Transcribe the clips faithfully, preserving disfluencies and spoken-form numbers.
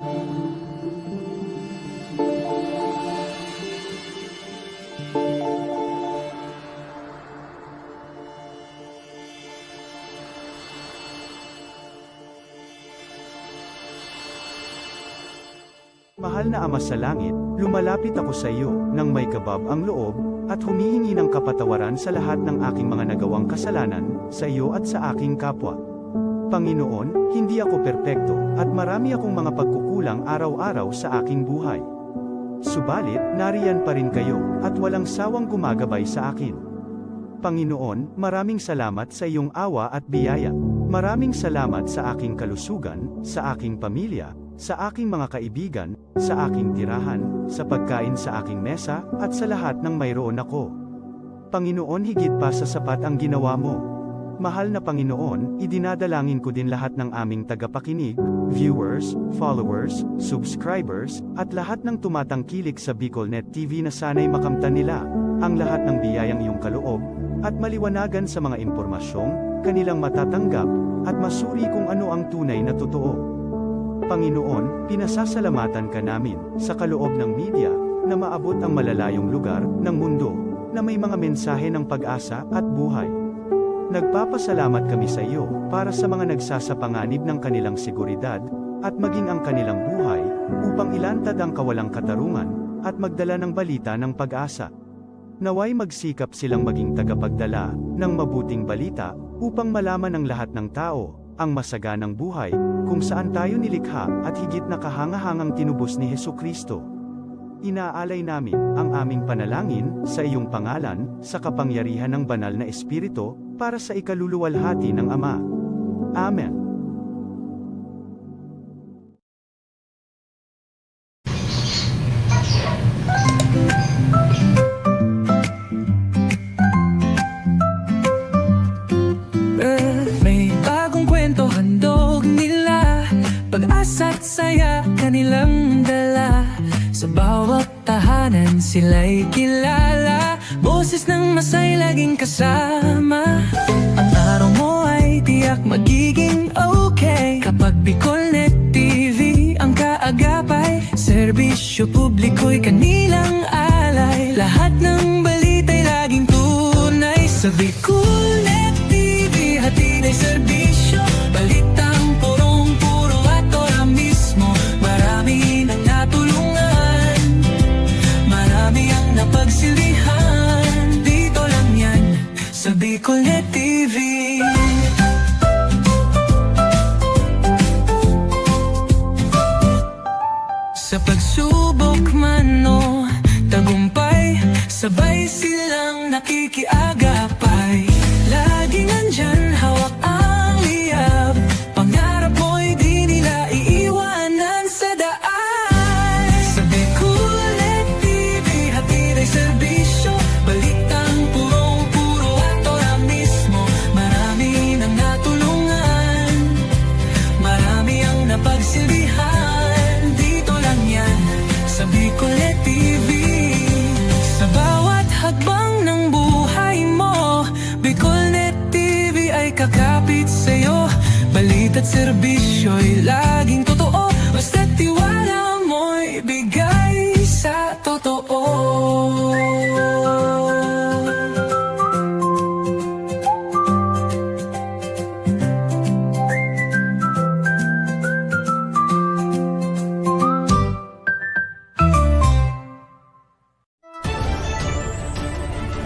Mahal na Ama sa Langit, lumalapit ako sa iyo nang may kabab ang loob, at humihingi ng kapatawaran sa lahat ng aking mga nagawang kasalanan, sa iyo at sa aking kapwa. Panginoon, hindi ako perpekto, at marami akong mga pagkukulang araw-araw sa aking buhay. Subalit, nariyan pa rin kayo, at walang sawang gumagabay sa akin. Panginoon, maraming salamat sa iyong awa at biyaya. Maraming salamat sa aking kalusugan, sa aking pamilya, sa aking mga kaibigan, sa aking tirahan, sa pagkain sa aking mesa, at sa lahat ng mayroon ako. Panginoon, higit pa sa sapat ang ginawa mo. Mahal na Panginoon, idinadalangin ko din lahat ng aming tagapakinig, viewers, followers, subscribers, at lahat ng tumatangkilik sa BicolNet T V na sana'y makamtan nila ang lahat ng biyayang iyong kaloob, at maliwanagan sa mga impormasyong kanilang matatanggap, at masuri kung ano ang tunay na totoo. Panginoon, pinasasalamatan ka namin sa kaloob ng media na maabot ang malalayong lugar ng mundo na may mga mensahe ng pag-asa at buhay. Nagpapasalamat kami sa iyo para sa mga nagsasapanganib ng kanilang seguridad at maging ang kanilang buhay upang ilantad ang kawalang katarungan at magdala ng balita ng pag-asa. Naway magsikap silang maging tagapagdala ng mabuting balita upang malaman ng lahat ng tao ang masaganang buhay kung saan tayo nilikha at higit na kahangahangang tinubos ni Jesu-Cristo. Inaalay namin ang aming panalangin sa iyong pangalan, sa kapangyarihan ng Banal na Espiritu, para sa ikaluluwalhati ng Ama. Amen. May bagong kwento handog nila, pag-asa at saya kanilang dala. Sa bawat tahanan sila'y kilala, boses ng masay laging kasama. Ang araw mo ay tiyak magiging okay kapag BicolNet T V ang kaagapay. Serbisyo publiko'y kanilang alay, lahat ng balita'y laging tunay. Sa BicolNet T V, hatid ay serbisyo, balitang purong-puro at ora mismo. Marami nang natulungan, marami ang napagsilbihan. Dito lang yan, sa BicolNet T V. Sa pagsubok man o tagumpay, sabay silang nakikiagapay. Laging nandyan, hawak ang liyab, pangarap mo'y di nila iiwanan sa daan. Sa BicolNet T V, hatid ay serbisyo, balitang purong-puro at ora mismo. Marami nang natulungan, marami ang napagsilbihan. Dito lang yan, sa BicolNet T V. Sa bawat hakbang ng buhay mo, BicolNet T V ay kakapit sa'yo. Balita't serbisyo'y laging totoo, basta't tiwala mo'y bigay sa totoo.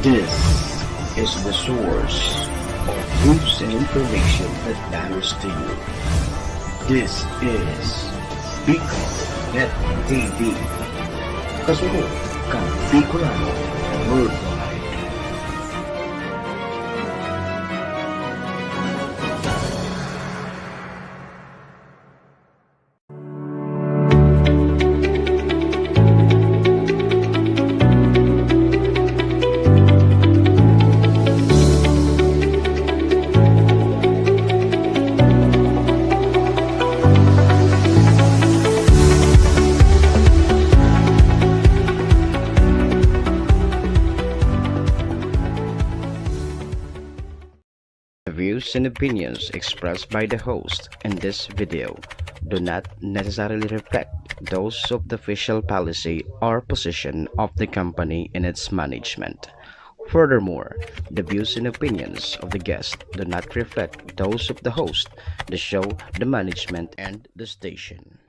This is the source of news and information that matters to you. This is BicolNet T V. Kasunod kan Bicolano Worldwide. The views and opinions expressed by the host in this video do not necessarily reflect those of the official policy or position of the company in its management. Furthermore, the views and opinions of the guest do not reflect those of the host, the show, the management, and the station.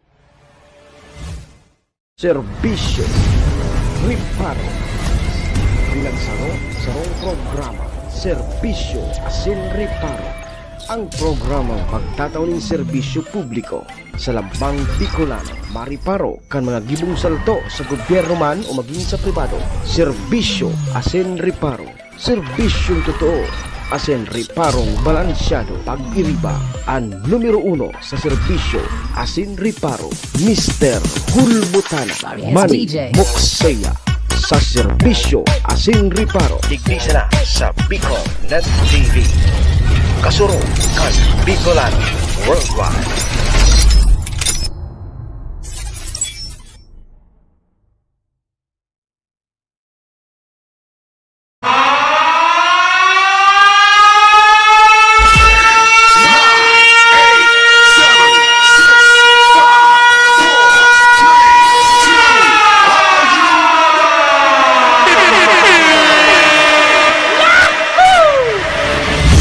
Serbisyo Reparo. Pinagsaro-sarong programa, Serbisyo asin Reparo. Ang programang magtatao nin serbisyo publiko sa lambang Bicolano, mareparo kan mga gibong salto sa gobyerno man o magin sa pribado. Serbisyo asin Reparo. Serbisyong totoo asin reparong balansyado. Pag-iriba an numero uno sa serbisyo asin reparo, Mister Hulbutana, Manny Moksea. Sa serbisyo asin reparo, digdi sana sa Bicol Net T V. Kasurog kan Bicolano Worldwide.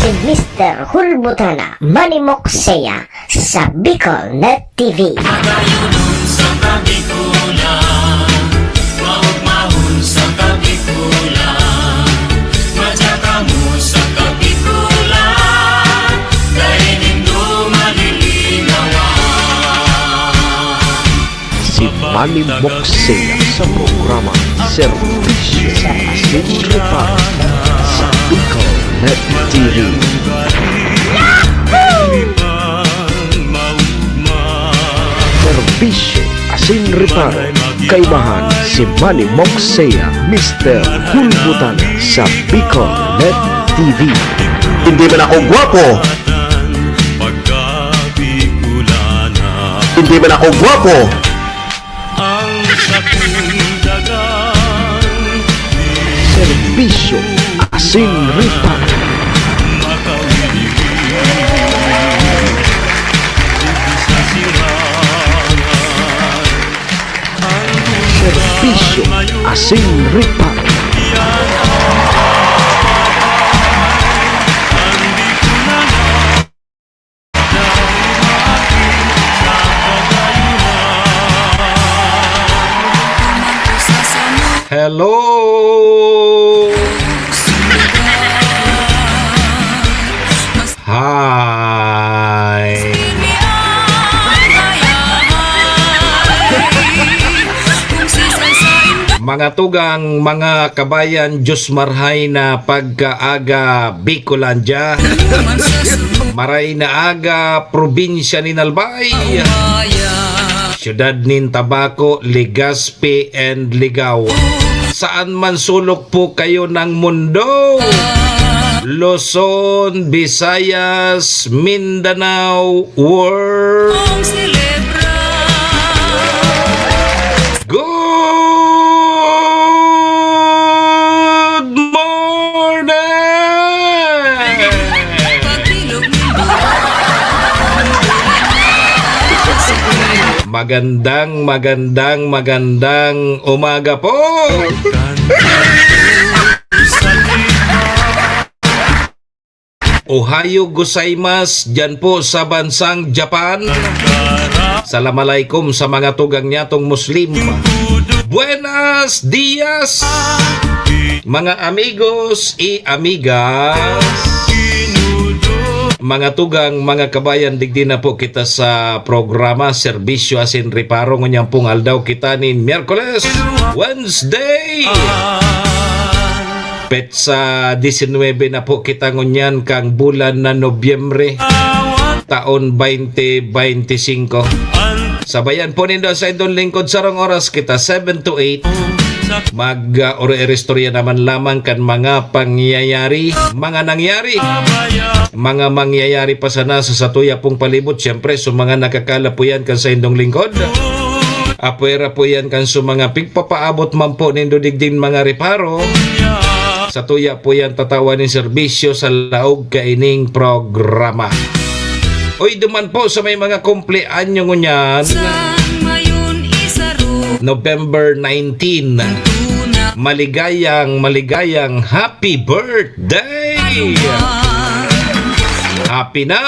Si Mister Hulbutana, Manny Moksea, sa Bicol Net T V. Magayunon sa Kabikulan, maugmahon sa Kabikulan, madya kamo sa Kabikulan, dai nindo malilinawan. Si Manny Moksea sa programa Serbisyo asin Reparo sa Bicol Net T V. Serbisyo asin reparo, kaibahan si Manny Moksea, Mister Hulbutana sa Bicol Net T V. Hindi man ako gwapo. Hindi man ako gwapo. Serbisyo asin reparo. Serbisyo asin reparo. Hello! Hi! Mga tugang, mga kabayan, Diyos marhay na pagkaaga, Bicolandia. Maray na aga, probinsya nin Albay. Siyudad nin Tabaco, Legazpi and Ligao. Saan man sulok po kayo ng mundo, Luzon, Visayas, Mindanao, world. Good morning! Magandang, magandang, magandang umaga po! Ohayo gozaimasu, diyan po sa bansang Japan. Salam alaikum sa mga tugang nyatong Muslim. Buenas dias, mga amigos y amigas. Mga tugang, mga kabayan, digdi na po kita sa programa Serbisyo asin Reparo. Ngunyan pong aldaw kita nin Miyerkules, Wednesday. Petsa disinwebe na po kita ngunyan kang bulan na Nobyembre, taon twenty twenty-five. Sabayan po nindo sa indong lingkod, sarong oras kita, seven to eight. Mag, ah, oro-, istorya naman lamang kan mga pangyayari, mga nangyari, mga mangyayari pa sana sa satuya pong palibot. Siyempre, sa mga nakakala po yan kan sa indong lingkod. Apwera po yan kan sa mga pigpapaabot man po nindo digding mga reparo. Satuya po yan tatawan nin serbisyo sa laog kaining programa. Uy, duman po sa may mga kumpleanyo ngunyan. San mayon isaro? November nineteen. Tuna. Maligayang, maligayang happy birthday! Ano man? Happy na!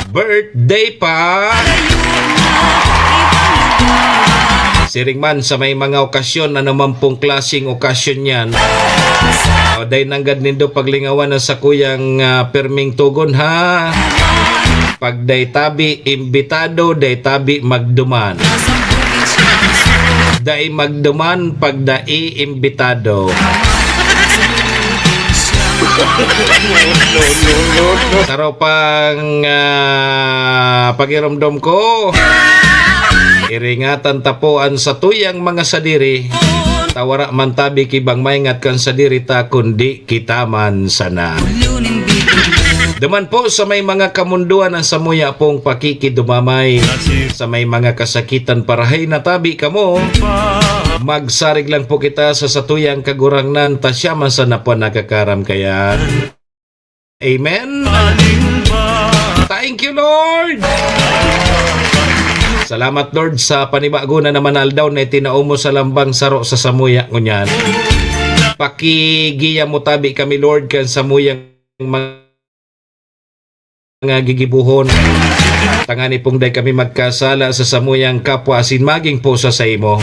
Birthday pa! Siring man sa may mga okasyon, ano man pong klaseng okasyon yan. O, dai nanggad nindo paglingawan ang sakuyang, ah, perming tugon, ha? Pag dai tabi imbitado, dai tabi magduman. Dai magduman pag dai imbitado. Saro pang, ah, pagiromdom ko. Iringatan ta po an satuyang mga sadiri. Ta wara man tabi ki bang maingat kan sadiri ta, kundi kita man sana. Duman po sa may mga kamundoan an samuya pong pakikidumamay. Sa may mga kasakitan, parahay na tabi kamo. Magsarig lang po kita sa satuyang Kagurangnan, ta siya man sana po nakakaram kaya. Amen. Thank you, Lord. Salamat, Lord, sa panibago na naman aldaw na itinao mo sa lambang saro sa samuya ngunyan. Pakigiya mo tabi kami, Lord, kan samuyang mga gigibohon. Tangani pong dai kami magkasala sa samuyang kapwa asin magin po sa saimo.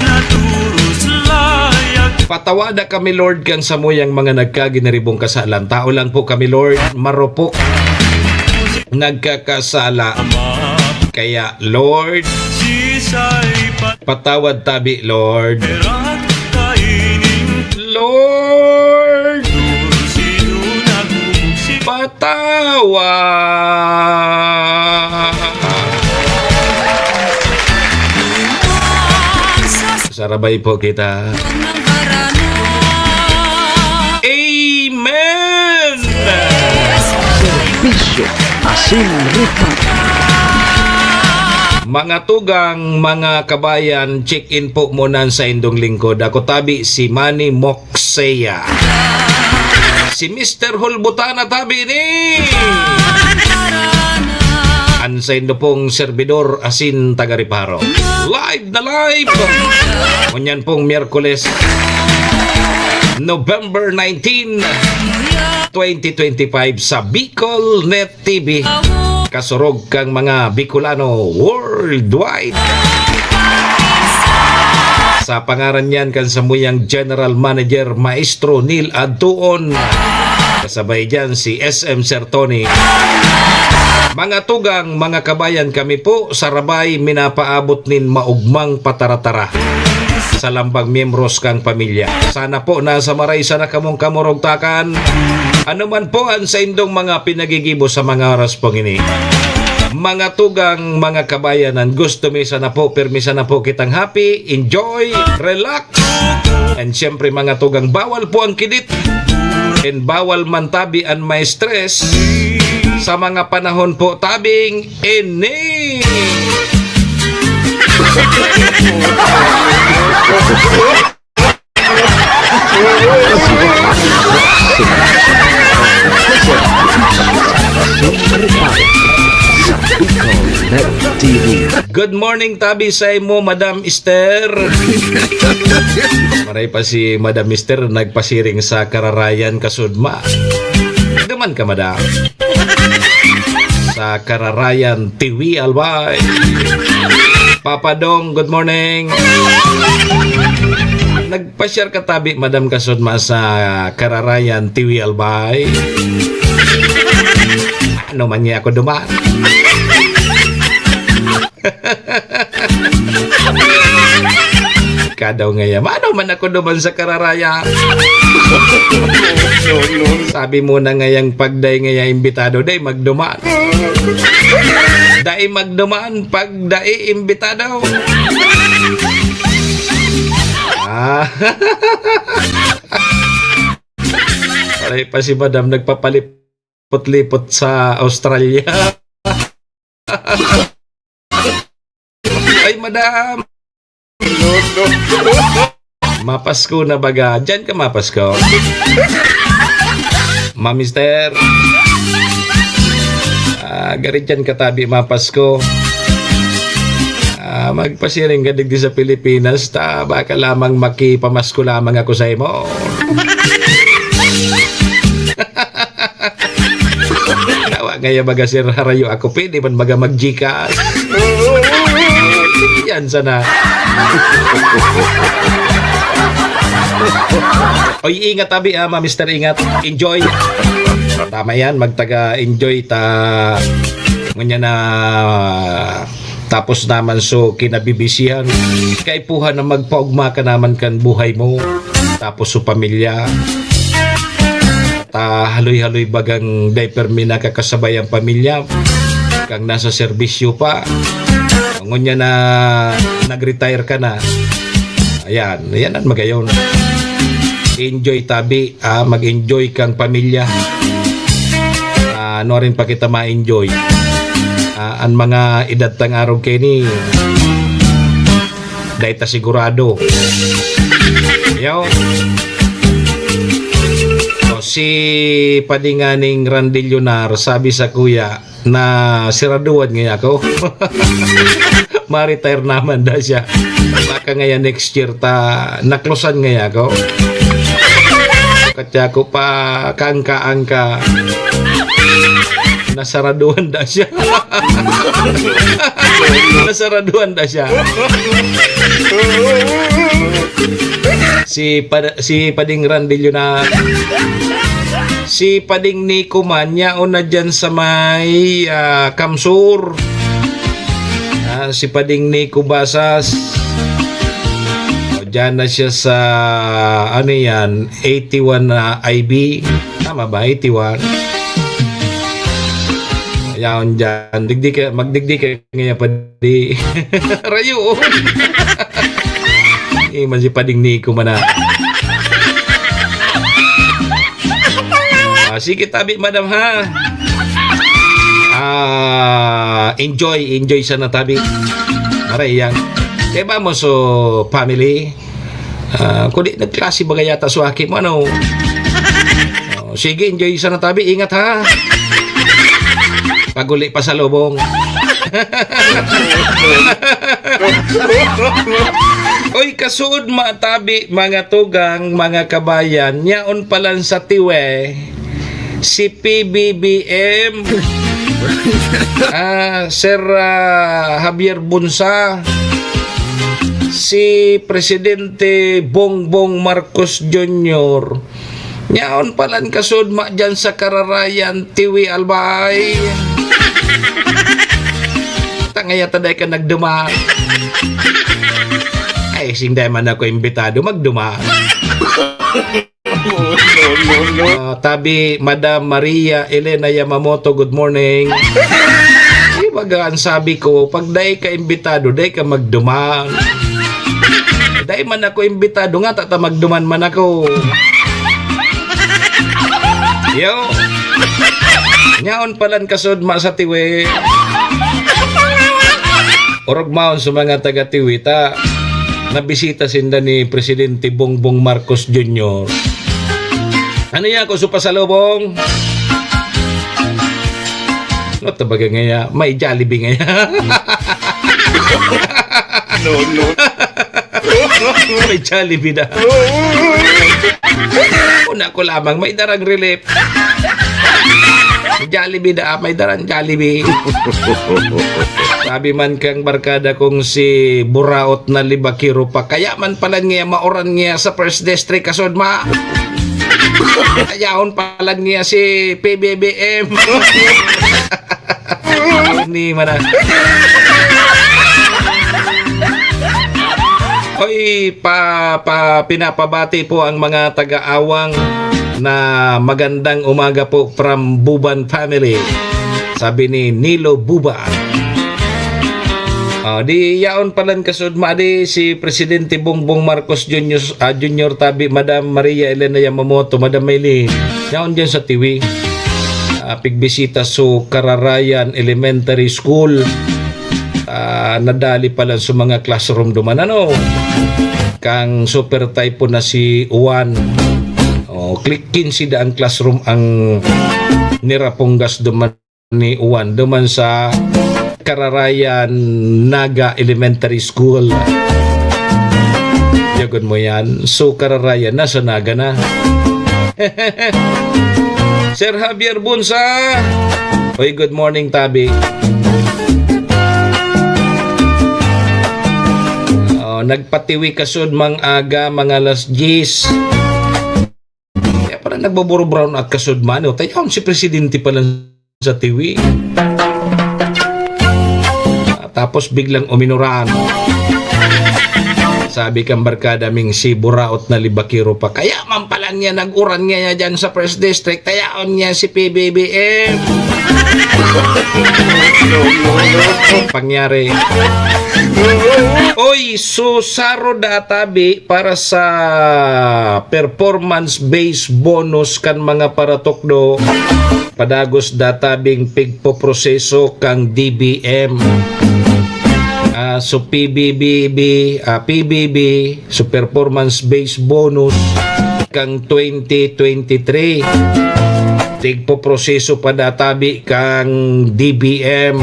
Patawada kami, Lord, kan samuyang mga nagkaginiribong kasalan. Tao lang po kami, Lord, marupok, nagkakasala. Kaya, Lord, patawad tabi, Lord. Lord, patawad. Sarabay po kita. Amen! Serbisyo asin ruta. Mga tugang, mga kabayan, check-in po muna sa indong lingkod. Ako tabi, si Manny Moxea. Si Mister Hulbutana tabi ni. An saindo pong servidor asin taga-reparo. Live na live! Ngunyan pong Miyerkules, November nineteen, twenty twenty-five sa Bicol Net T V. Kasurog kang mga Bicolano worldwide. Sa pangaran niyan kan samuyang General Manager, Maestro Neil Adtuon. Kasabay diyan si S M Sir Tony. Mga tugang, mga kabayan, kami po sa Rabay minapaabot nin maugmang pataratara sa lambang miyembros kang pamilya. Sana po nasa maray sana kamong kamurugtakan. Ano man po ang saindong mga pinagigibo sa mga oras pong ini. Mga tugang, mga kabayanan, gusto mi sana po, pirmi sana po kitang happy, enjoy, relax. And siyempre, mga tugang, bawal po ang kidit. And bawal man tabi an ma-stress sa mga panahon po tabing ini. Good morning, tabi sa imo, Madam Esther. Maray pa si Madam Esther nagpasiring sa Kararayan, Kasudma. Duman ka, Madam. Sa Kararayan, Tiwi, Albay. Papa Dong, good morning. Nagpa-share ka tabi, Madam Kasudma, sa Kararayan, Tiwi, Albay. Ano man niya ako duman? Kadaw ngaya, mano man ako duman sa Kararayan? Sabi mo na ngayang pagday ngaya imbitado, day magduman. Dai magduman, pagdai imbitado. Ah. Pareho pa si Madam nagpapalipot-lipot sa Australia. Ay, Madam! Mapasko na baga. Diyan ka mapasko. Ma-, Mister. Ah, gari diyan katabi mapasko. Ah, magpasiring ka digdi sa Pilipinas, ta baka lamang makipamasko lamang ako sa imo. Tawa ngaya baga, sir, harayo ako, pwede man baga mag-Gcash. Yan sana. Oy, ingat, tabi, ah, ma-, mister, ingat. Enjoy. Tama yan, magtaga-enjoy ta. Ngunyan na tapos naman so kinabibisihan. Kaipuhan na magpaugma ka naman kan buhay mo. Tapos so pamilya. Ta haloy-haloy bagang diaper mi nakakasabay ang pamilya. Kang nasa serbisyo pa. Ngunyan na nag-retire ka na. Ayan, ayan ang magayon. Enjoy tabi, ah, mag-enjoy kang pamilya. Ah, ano rin pa kita ma-enjoy? Ah, ang mga edad tang arog kini, dai ta sigurado. Yo. So, si Padinganing Randillonar, sabi sa kuya, na siraduan ngaya ako. Ma-retire naman da siya. Baka ngaya next year ta naklosan ngaya ako. Katya ko pa kaangka-angka. Nasaraduan da siya. Nasaraduan da siya. Si Pad-, si Pading Randillo na, si Pading Nico man, yaon na dyan sa may, ah, Kamsur. Ah, si Pading Nico Basas. O, dyan na siya sa, ano yan, eighty-one na I B. Tama ba? Eighty-one. Yaon dyan. Digdi ka, magdigdi ka ngayon pa di. Rayo. Eh, man si Pading Nico man na. Ah, sige, tabi, madam, ha? Ah, enjoy, enjoy sana, tabi. Maray yan. Kaya ba mo, so, family? Ah, kundi nagklase baga yata so aki mo, ano? Oh, sige, enjoy sana, tabi. Ingat, ha? Paguli pa sa lubong. Oy, kasuod matabi, mga tugang, mga kabayan, yaon palan sa tiwe, si P B B M, ah, Sir, ah, Javier Bunsa, si Presidente Bongbong Marcos Junior, Nyaon palan kasudma dyan sa kararayan, Tiwi Albay. Tangaya ta dai ka nagduman. Ay, sing dai man ako imbitado magduman. Ah, tabi, Madam Maria Elena Yamamoto, good morning. Di ba ga, ang sabi ko, pag dai ka imbitado, dai ka magduman. Dai man ako imbitado nga, tata magduman man ako. Yo. Nyaon palan kasudma sa Tiwi. Orog maon sa mga taga Tiwi, ta nabisita sinda ni Presidente Bongbong Marcos Junior. Ano yan, kung sa pasalubong? Ano tabaga ngaya? May Jollibee ngaya. No, no. May Jollibee na. Una ko lamang, may darang relief. May Jollibee na, may darang Jollibee. Sabi man kang barkada kong si Buraot na Libakiro pa, kaya man pala niya mauran niya sa First District, kasod ma. Ayaon pala niya si P B B M. Ni mana. Hoy, pa, pa, pinapabati po ang mga taga-Awang na magandang umaga po from Buban family. Sabi ni Nilo Buban. Ah, di yaon palan kasud maadi si Presidente Bongbong Marcos Junior, ah, Junior tabi Madam Maria Elena Yamamoto, Madam Maylin. Yaon diyan sa Tiwi. Ah, pigbisita so Kararayan Elementary School. Ah, nadali palan so mga classroom duman, ano? Kang super typhoon na si Juan. Oh, click kinsi da ang classroom ang nirapunggas duman. ni Juan duman sa Kararayan Naga Elementary School. Yagon mo yan. So, Kararayan na, sa Naga na. Sir Javier Bunsa. Oy, good morning, tabi. Oh, nagpatiwi kasud mang aga, mga alas diyes. Kaya pala nagboboro-brown at kasud man, oh. Tayaon si presidente pala sa tiwi. Ah, tapos biglang uminuran. Sabi kang barkada ming si Buraot na Libakiro pa, "Kaya man pala niya nag-uran niya dyan sa First District, tayaon niya si P B B M." Pangyari. Oy, so saro da tabi para sa performance-based bonus kan mga paratukdo. Padagos da tabing pigpoproseso kang D B M. Ah, so P B B B, ah, P B B, so performance-based bonus kang twenty twenty-three. Tigpoproseso pa da tabi kang D B M.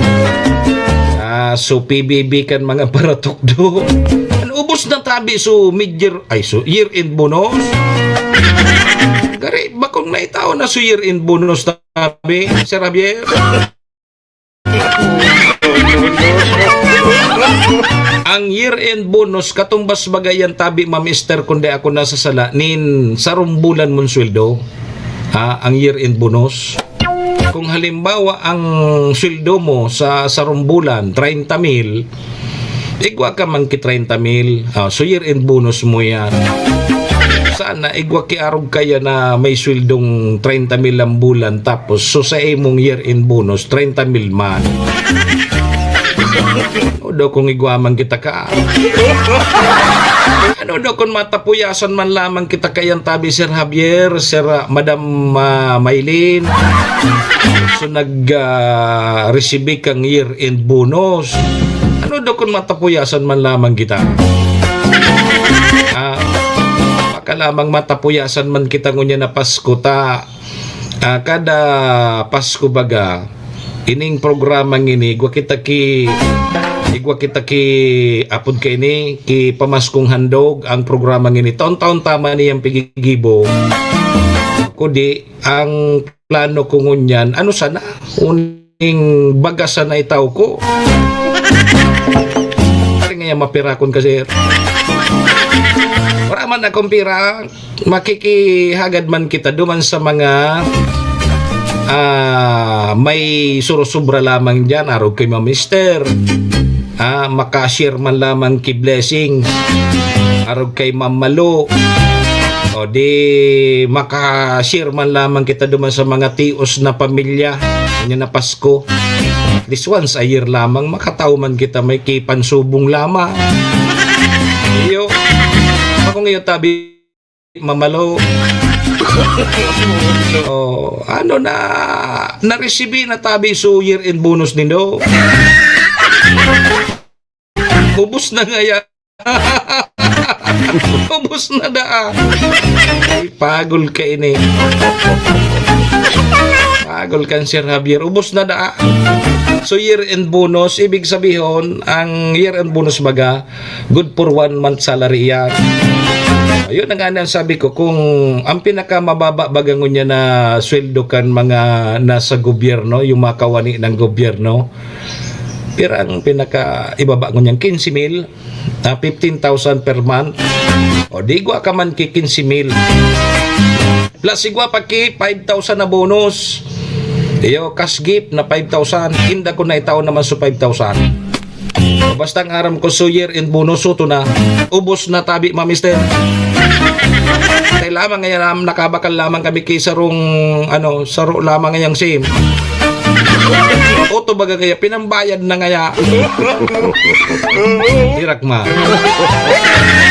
Ah, so P B B kan mga paratukdo. Ano, ubos na tabi so mid-year, ay, so year-end bonus? Gari, bakong naitaw na so year-end bonus tabi, Sir Javier? Ang year-end bonus, katumbas baga yan tabi, Ma'am Esther, kundi ako nasasala, nin sarong bulan mong sweldo. Ha, ang year-end bonus. Kung halimbawa, ang sweldo mo sa sarong bulan, treinta mil, igwa ka man ki treinta mil. Ah, so, year-end bonus mo yan. Sana, igwa ki arog kaya na may sweldong treinta mil ang bulan, tapos, so, sa imong year-end bonus, treinta mil man. Ano daw kung igwa man kita ka? Ano daw kung matapuyasan man lamang kita kayan tabi, Sir Javier, Sir, ah, Madam, ah, Maylin? So, nag, ah, resibi kang year-end bonus. Ano daw kung matapuyasan man lamang kita? Ah, baka lamang matapuyasan man kita ngunyan na Pasko ta. Ah, kada Pasko baga, ining programa ngini, igwa kita ki, igwa kita ki, apod kaini, ki pamaskong handog ang programa ngini. Taon-taon tama niyang pigigibo. Kudi, ang plano ko ngunyan, ano sana? Uning baga sana itaw ko. Pare nga yan, mapirakon ka, sir. Wala man akong pira. Makikihagad man kita duman sa mga, ah, may surusubra lamang diyan, arog kay Ma'am Esther. Ah, maka-share man lamang ki Blessing. Arog kay Ma'am Malo. O di, maka-share man lamang kita duman sa mga tios na pamilya. Kanya na Pasko. At least once a year lamang, makataw man kita may kipansubong lamang. Iyo. Ako ngayon, tabi, mamalo. Oh, ano na, naresibi na tabi so year-end bonus nindo. Ubos na ngaya. Ubos na daa. Ay, pagol ka ini. Pagol kan Sir Javier. Ubos na daa. So, year-end bonus, ibig sabihon, ang year-end bonus baga, good for one month salary yan. Ayun na nga na ang sabi ko, kung ang pinakamababa baga ngunyan na sweldo kan mga nasa gobyerno, yung mga kawani ng gobyerno, pira ang pinaka ibaba ngunyan? Quince mil, ah, fifteen thousand per month. O, di igwa ka man ki quince mil. Plus, igwa pa ki five thousand na bonus. Iyo, cash gift na five thousand. Inda ko na itao naman sa five thousand. Basta ang aram ko, so year-end bonus, so to na. Ubos na tabi, ma, mister. Kaya lamang ngayon, um, nakabakal lamang kami kay sarong, ano, saro lamang ngayang sim. Oto baga kaya, pinambayad na ngaya. Dirak ma.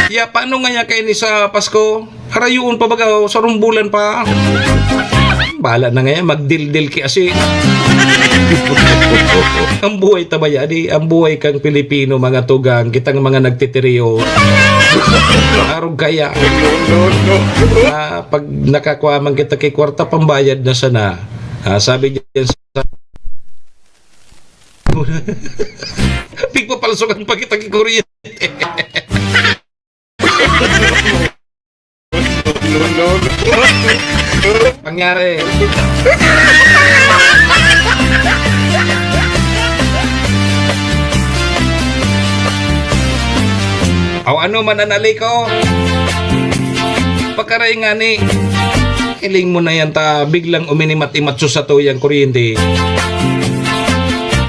Ya, paano ngaya kayo ni sa Pasko? Harayoon pa baga, o, sarong bulan pa. Bala na ngayon, magdildil ki asin. Ang buhay tabaya, di, ang buhay kang Pilipino, mga tugang, kitang mga nagtitiriyo. Arog kaya. Ah, pag nakakuha man kita kay kwarta, pambayad na sana. Ah, sabi diyan sa Pigpapalsukan pa kita ki kuryente. Pangyari. Aw ano man an ali ko? Pakaray ngani. Hiling mo na yan ta biglang uminimat-imat sa satuyang kuryente.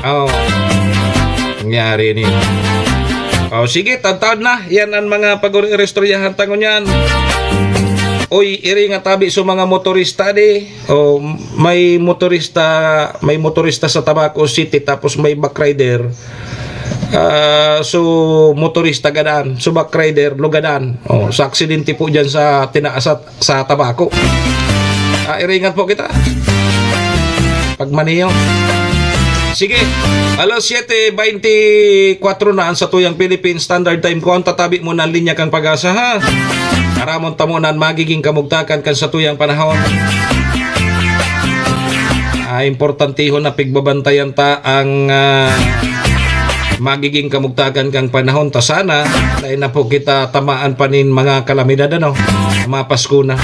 Oh. Nangyari ni. Oh, sige, tantad na. Yan ang mga pag-iristoryahan ta ngunyan. Uy, iri nga tabi sa mga motorista di. Oh, may motorista, may motorista sa Tabaco City tapos may backrider. Ah, so motorista gadan, so backrider lugadan. Oh, sa aksidente po diyan sa tinaas at sa Tabaco. Ah, iringat po kita. Pagmaniyo. Sige, alas siyete beintikwatro na ang satuyang Philippine Standard Time. Kung tatabi mo na ang linya kang pag-asa, ha? Aramon ta mo na ang magiging kamugtakan kan satuyang panahon. Ah, importantihon na pigbabantayan ta ang, ah, magiging kamugtakan kang panahon ta sana dai na po kita tamaan pa nin mga kalamidad, ano, mapasko na.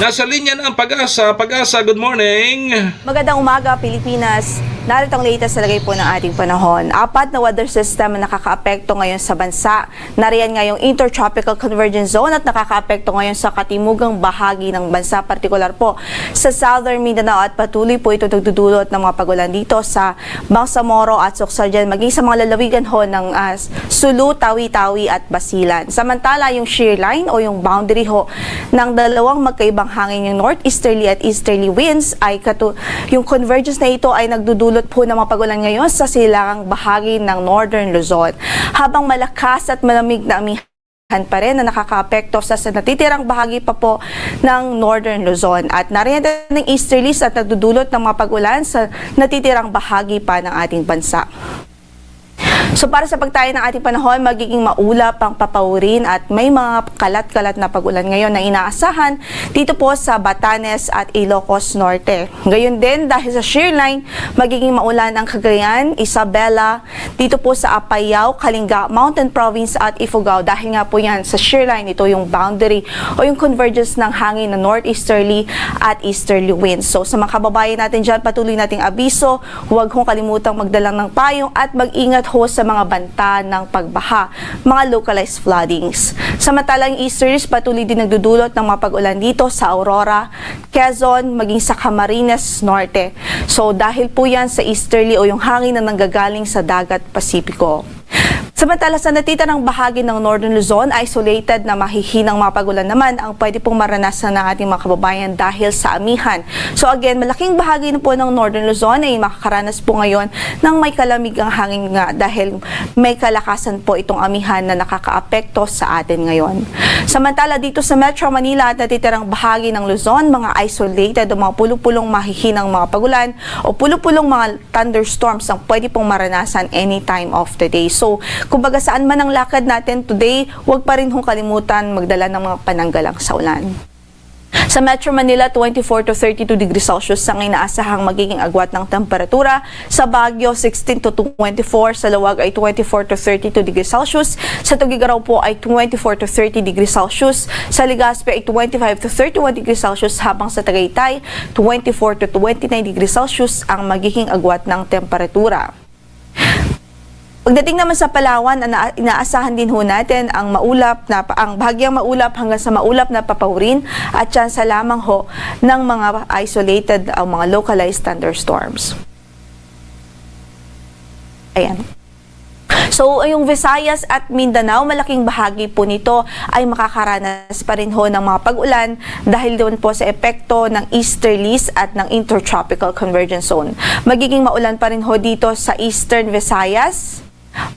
Nasa linya na ang Pag-asa. Pag-asa, good morning. Magandang umaga, Pilipinas. Narito ang latest na lagay po ng ating panahon. Apat na weather system ang nakakaapekto ngayon sa bansa. Nariyan ngayong Intertropical Convergence Zone at nakakaapekto ngayon sa katimugang bahagi ng bansa, partikular po sa Southern Mindanao, at patuloy po ito nagdudulot ng mga pagulan dito sa Bangsamoro at Socsogon, maging sa mga lalawigan ho ng, ah, Sulu, Tawi-Tawi at Basilan. Samantala, yung shear line o yung boundary ho ng dalawang magkaibang hangin, yung northeasterly at easterly winds, ay katu-, yung convergence na ito ay nagdudulot po ng mga pagulan ngayon sa silangang bahagi ng Northern Luzon. Habang malakas at malamig na amihan pa rin na nakakaapekto sa, sa natitirang bahagi pa po ng Northern Luzon. At nariyan din ang easterlies at nagdudulot ng mga pag-ulan sa natitirang bahagi pa ng ating bansa. So, para sa pagtayo ng ating panahon, magiging maulap ang papaurin at may mga kalat-kalat na pag-ulan ngayon na inaasahan dito po sa Batanes at Ilocos Norte. Gayon din, dahil sa shear line, magiging maulan ang Cagayan, Isabela, dito po sa Apayao, Kalinga, Mountain Province at Ifugao. Dahil nga po yan sa shear line, ito yung boundary o yung convergence ng hangin na northeasterly at easterly winds. So, sa mga kababayan natin dyan, patuloy nating abiso, huwag hong kalimutang magdala ng payong at mag-ingat ho sa mga banta ng pagbaha, mga localized floodings. Samantalang easterlies, patuloy din nagdudulot ng mga pag-ulan dito sa Aurora, Quezon, maging sa Camarines Norte. So, dahil po yan sa easterly o yung hangin na nanggagaling sa dagat Pasipiko. Samantala, sa natitirang bahagi ng Northern Luzon, isolated na mahihinang mga pag-ulan naman ang pwede pong maranasan ng ating mga kababayan dahil sa amihan. So again, malaking bahagi na po ng Northern Luzon ay makakaranas po ngayon ng may kalamigang hangin nga dahil may kalakasan po itong amihan na nakakaapekto sa atin ngayon. Samantala, dito sa Metro Manila at natitirang bahagi ng Luzon, mga isolated o mga pulo-pulong mahihinang mga pag-ulan o pulo-pulong mga thunderstorms ang pwede pong maranasan any time of the day. So, kumbaga saan man ang lakad natin today, huwag pa rin hong kalimutan magdala ng mga pananggalang sa ulan. Sa Metro Manila, twenty-four to thirty-two degrees Celsius ang inaasahang magiging agwat ng temperatura. Sa Baguio, sixteen to twenty-four. Sa Laoag ay twenty-four to thirty-two degrees Celsius. Sa Tuguegarao po ay twenty-four to thirty degrees Celsius. Sa Legazpi ay twenty-five to thirty-one degrees Celsius, habang sa Tagaytay, twenty-four to twenty-nine degrees Celsius ang magiging agwat ng temperatura. Pagdating naman sa Palawan, ana-, inaasahan din ho natin ang maulap na pa-, ang bahagyang maulap hanggang sa maulap na papaurin at tsansa lamang ho ng mga isolated o mga localized thunderstorms. Ayan. So, yung Visayas at Mindanao, malaking bahagi po nito ay makakaranas pa rin ho ng mga pag-ulan dahil doon po sa epekto ng easterlies at ng intertropical convergence zone. Magiging maulan pa rin ho dito sa Eastern Visayas,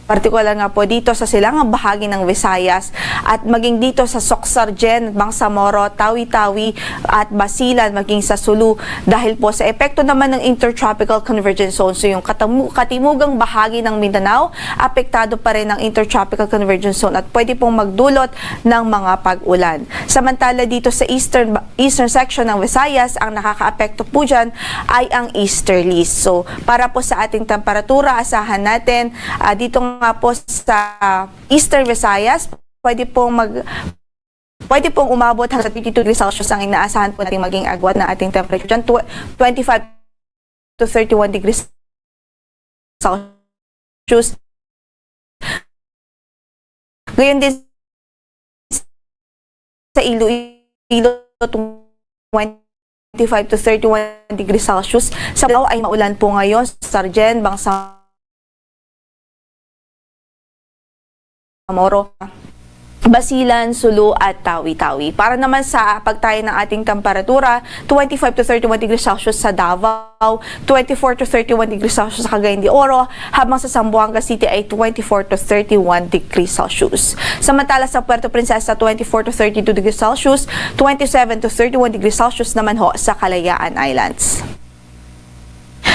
partikular nga po dito sa silangang bahagi ng Visayas at maging dito sa Soccsksargen, Bangsamoro, Tawi-Tawi at Basilan, maging sa Sulu, dahil po sa epekto naman ng Intertropical Convergence Zone. So, yung katamu-, katimugang bahagi ng Mindanao, apektado pa rin ng Intertropical Convergence Zone at pwede pong magdulot ng mga pag-ulan. Samantala, dito sa eastern, eastern section ng Visayas, ang nakakaapekto po dyan ay ang easterlies. So, para po sa ating temperatura, asahan natin, ah, dito nga po sa Eastern Visayas, pwede pong mag-, pwede pong umabot hanggang thirty-two degrees Celsius ang inaasahan po nating maging agwat na ating temperature dyan. Tw-, twenty-five to thirty-one degrees Celsius. Gayon din sa Iloilo, twenty-five to thirty-one degrees Celsius. Sa Davao ay maulan po ngayon, Soccsksargen, Bangsamoro, Basilan, Sulu at Tawi-Tawi. Para naman sa pagtayo ng ating temperatura, twenty-five to thirty-one degrees Celsius sa Davao, twenty-four to thirty-one degrees Celsius sa Cagayan de Oro, habang sa Zamboanga City ay twenty-four to thirty-one degrees Celsius. Samantala sa Puerto Princesa, twenty-four to thirty-two degrees Celsius, twenty-seven to thirty-one degrees Celsius naman ho sa Kalayaan Islands.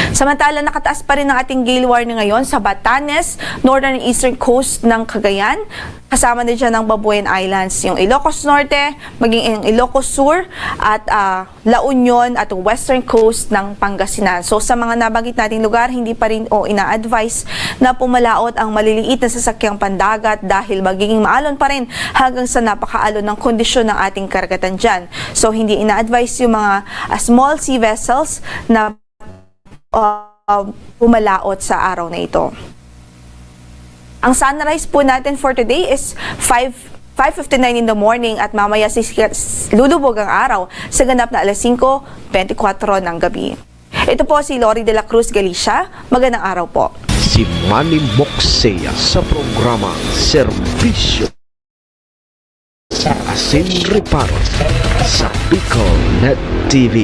Samantala, nakataas pa rin ang ating gale warning ngayon sa Batanes, northern and eastern coast ng Cagayan, kasama na dyan ang Babuyan Islands, yung Ilocos Norte, maging ang Ilocos Sur, at, ah, La Union at western coast ng Pangasinan. So, sa mga nabanggit nating lugar, hindi pa rin o ina-advise na pumalaot ang maliliit na sasakyang pandagat dahil magiging maalon pa rin hanggang sa napakaalon ng kondisyon ng ating karagatan dyan. So, hindi ina-advise yung mga, ah, small sea vessels na, ah, pumalaot sa araw na ito. Ang sunrise po natin for today is five, five fifty-nine in the morning at mamaya sisikat, lulubog ang araw sa ganap na alas singko bente kwatro ng gabi. Ito po si Lori de la Cruz Galicia. Magandang araw po. Si Manny Moksea sa programa Serbisyo sa Asin Reparo sa Bicol Net T V.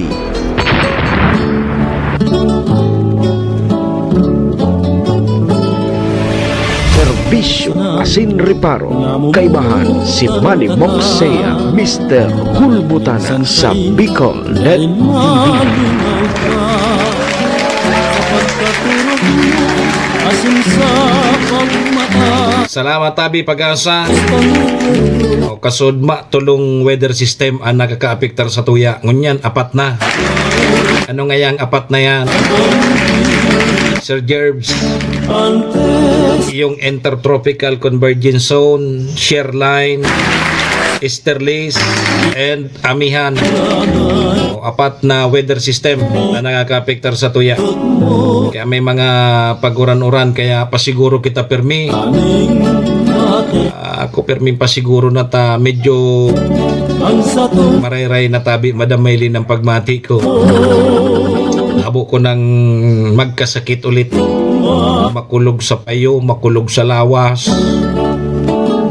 Serbisyo asin reparo, kaibahan si Manny Moksea, Mister Hulbutana sa Bicol Net T V. Salamat, Tabi Pag-asa. O, kasudma, tolong weather system ang nakakaapektar sa tuya. Ngunyan, apat na. Ano nga yang apat na yan? Sir Jerbs, yung Intertropical Convergence Zone, Shear Line, Easterlies, and Amihan. O, apat na weather system na nakakaapektar sa tuya. Kaya may mga pag-uran-uran, kaya pasiguro kita permi. Ah, ako permi pasiguro na ta medyo marayray na tabi, Madam Maylin, ang pagmati ko. Abo ko nang magkasakit ulit. Makulog sa payo, makulog sa lawas.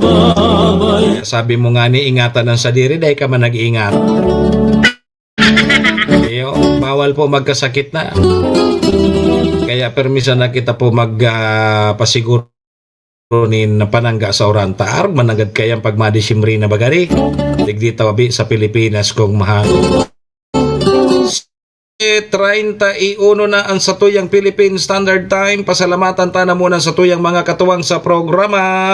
Kaya sabi mo nga ni, ingatan ang sadiri, dahil ka man nag-iingat. Iyo, bawal po magkasakit na. Kaya permi sana kita po mag, ah, pasiguro nin panangga sa uran. Ta arog man nanggad kaya ang pagmadisimri na bagari. Digdi tabi sa Pilipinas kung mahal. Eh, treinta y uno na ang satuyang Philippine Standard Time. Pasalamatan ta na muna sa tuyang mga katuwang sa programa.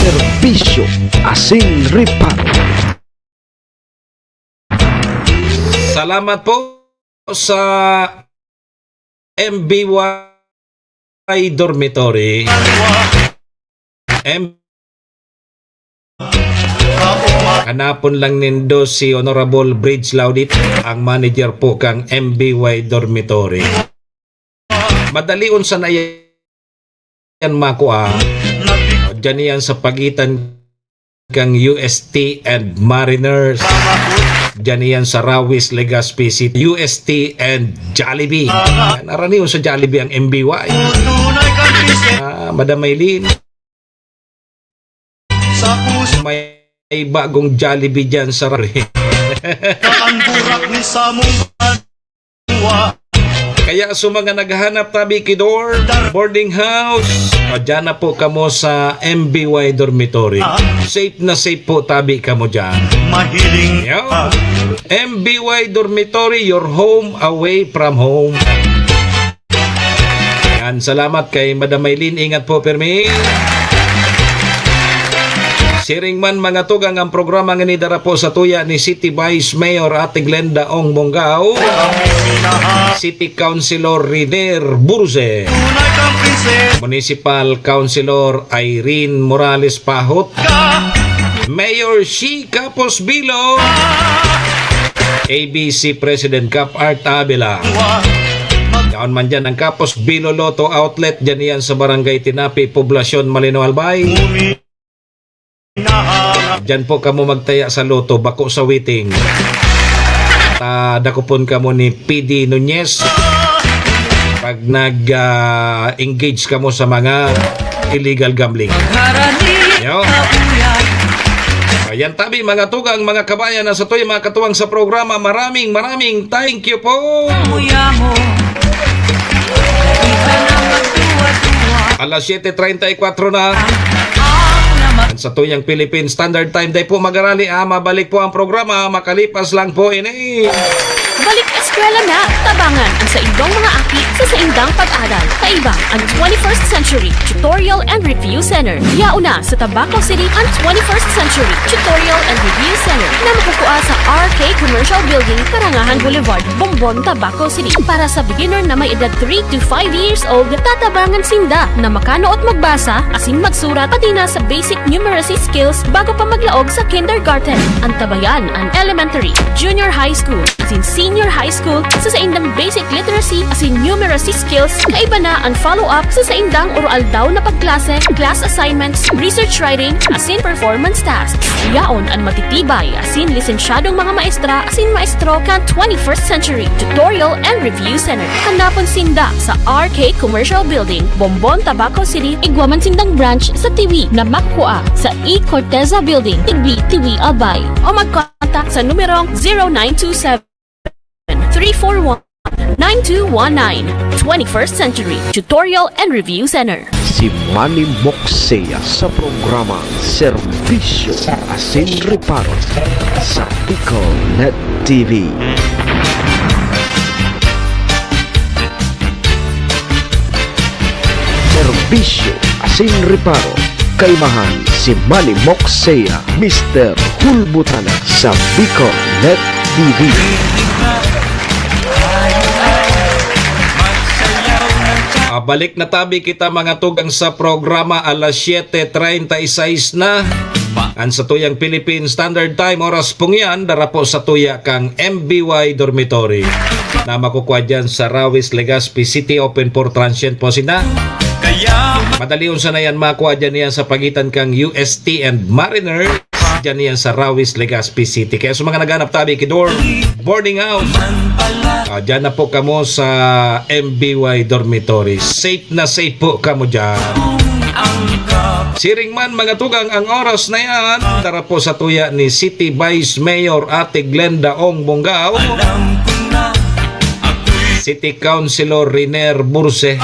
Serbisyo asin reparo. Salamat po sa M B Y Dormitory. M-, hanapon lang nindo si Honorable Bridge Laudit, ang manager po kang M B Y Dormitory. Madalion sana yan makua. Diyan yan sa pagitan kang U S T and Mariners. Diyan yan sa Rawis, Legazpi City. U S T and Jollibee. Yan, aranion sa Jollibee ang M B Y. Ah, Madam Maylin. May bagong Jollibee dyan sa Rawis. Ang burak ni samong banwa. Kaya sa mga naghahanap tabi ki dorm, boarding house, o, dyan na po kamo sa M B Y Dormitory. Safe na safe po tabi kamo dyan. Mahiling Yo. ka. M B Y Dormitory, your home away from home. Yan, salamat kay Madam Maylene. Ingat po, pirmi. Siring man, mga tugang, ang programa ngani dara po sa tuya ni City Vice Mayor Ate Glenda Ong Bongao, City Councilor Riner Burse, Municipal Councilor Irene Morales Pahot, Mayor Shi Capos Bilo, A B C President Cap Art Abela. Yaon man dyan ang Capos Bilo Lotto Outlet, dyan iyan sa Barangay Tinapi, Poblacion, Malino, Albay. Diyan po kamo magtaya sa lotto, bako sa waiting. At, ah, dakopon kamo ni P D Nunez pag nag, ah, engage kamo sa mga illegal gambling. Yo. Ayan tabi, mga tugang, mga kabayan, na sa tuwing mga katuwang sa programa. Maraming, maraming thank you po. Alas siyete treinta y cuatro na. Sa tuyang Philippine Standard Time, dai po magarali, ah, mabalik po ang programa makalipas lang po ini. Balik eskwela na! Tabangan ang saindong mga aki sa saindang pag-aral. Kaibang ang twenty-first Century Tutorial and Review Center. Yaon na sa Tabaco City ang twenty-first Century Tutorial and Review Center na makukua sa R K Commercial Building, Karangahan Boulevard, Bombon, Tabaco City. Para sa beginner na may edad three to five years old, tatabangan sinda na makanuot magbasa asin magsurat, pati na sa basic numeracy skills bago pa maglaog sa kindergarten. Antabayan an elementary, junior high school, asin senior high school sa saindang basic literacy asin numeracy skills. Kaiba na an follow-up sa saindang oro-aldaw na pagklase, class assignments, research writing, asin performance tasks. Yaon an matitibay asin lisensyadong mga maestra asin maestro kan twenty-first Century Tutorial and Review Center. Hanapon sinda sa R K Commercial Building, Bombon, Tabaco City. Igwa man sindang branch sa Tiwi na makukua sa E Corteza Building, Tigbi, Tiwi, Albay. O magkontak sa numerong zero nine two seven, three four one, nine two one nine. Twenty-first Century Tutorial and Review Center. Si Manny Moksea sa programa Serbisyo asin Reparo sa Bicol Net T V. Serbisyo asin Reparo, kaimahan si Manny Moksea, Mister Hulbutana sa Bicol Net T V. Ah, balik na tabi kita, mga tugang, sa programa alas siyete treinta y seis na. An sa tuyang Philippine Standard Time, oras pong yan, dara po sa tuya kang M B Y Dormitory na makukwa dyan sa Rawis, Legazpi City. Open for transient po sina. Madali unsa na yan, makwa dyan yan sa pagitan kang U S T and Mariner. Dyan yan sa Rawis, Legazpi City. Kaya sa mga naghanap tabi ki dorm, boarding house, ah, dyan na po kamo sa M B Y Dormitory. Safe na safe po kamo dyan. Siring man, mga tugang, ang oras na yan, tara po sa tuya ni City Vice Mayor Ate Glenda Ong Bongao, City Councilor Riner Burse,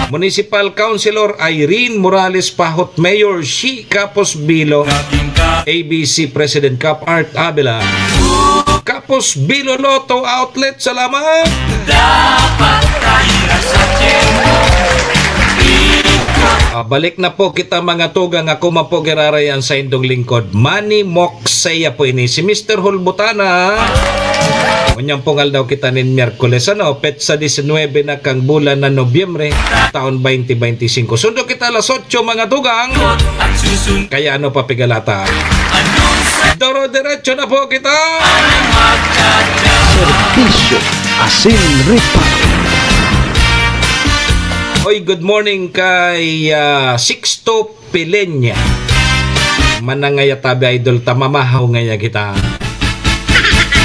Municipal Councilor Irene Morales Pahot, Mayor Shi Capos Bilo, A B C President Cap Art Abela, Capos Bilo Lotto Outlet. Salamat! Dapat kaira sa tiempo. Ah, balik na po kita, mga tugang. Ako man po giraray ang saindong lingkod, Manny Moksea po ini, si Mister Hulbutana. Unyang pungal daw kita nin Miyerkules, ano, petsa disinwebe na kang bulan na Nobyembre, taon twenty twenty-five. Sundo kita alas otso, mga tugang. Kaya ano pa pigalata? Doro-diretso na po kita. Serbisyo asin reparo. Oy, good morning kay, ah, Sixto Pilenya. Manangaya tabi, idol, ta mamahaw ngaya kita.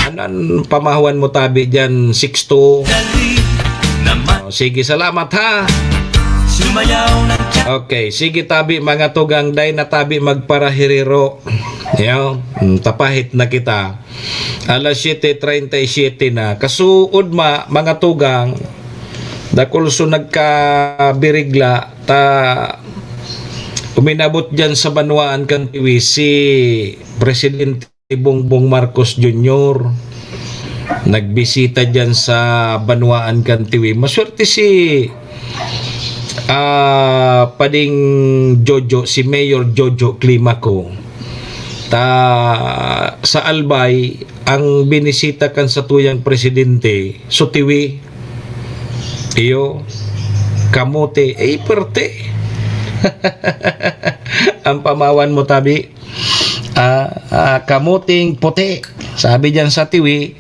Ano an pamahawan mo tabi diyan, Sixto? Oh, sige, salamat, ha. Sumayaw ng Okay, sige tabi mga tugang, dai na tabi magparahiririro. Yo, mm, tapahit na kita. Alas siyete treinta y siete na. Kasuod ma, mga tugang, dakul so nagkabirigla, ta uminabot diyan sa banwaan kan Tiwi si Presidente Bongbong Marcos Junior. Nagbisita diyan sa banwaan kan Tiwi. Maswerte si, ah, Pading Jojo, si Mayor Jojo Climaco. Ta sa Albay, ang binisita kan satuyang presidente, so Tiwi. Iyo, kamote, eh, perte. Ang pamawan mo, tabi. Ah, ah, kamuting puti. Sabi diyan sa Tiwi,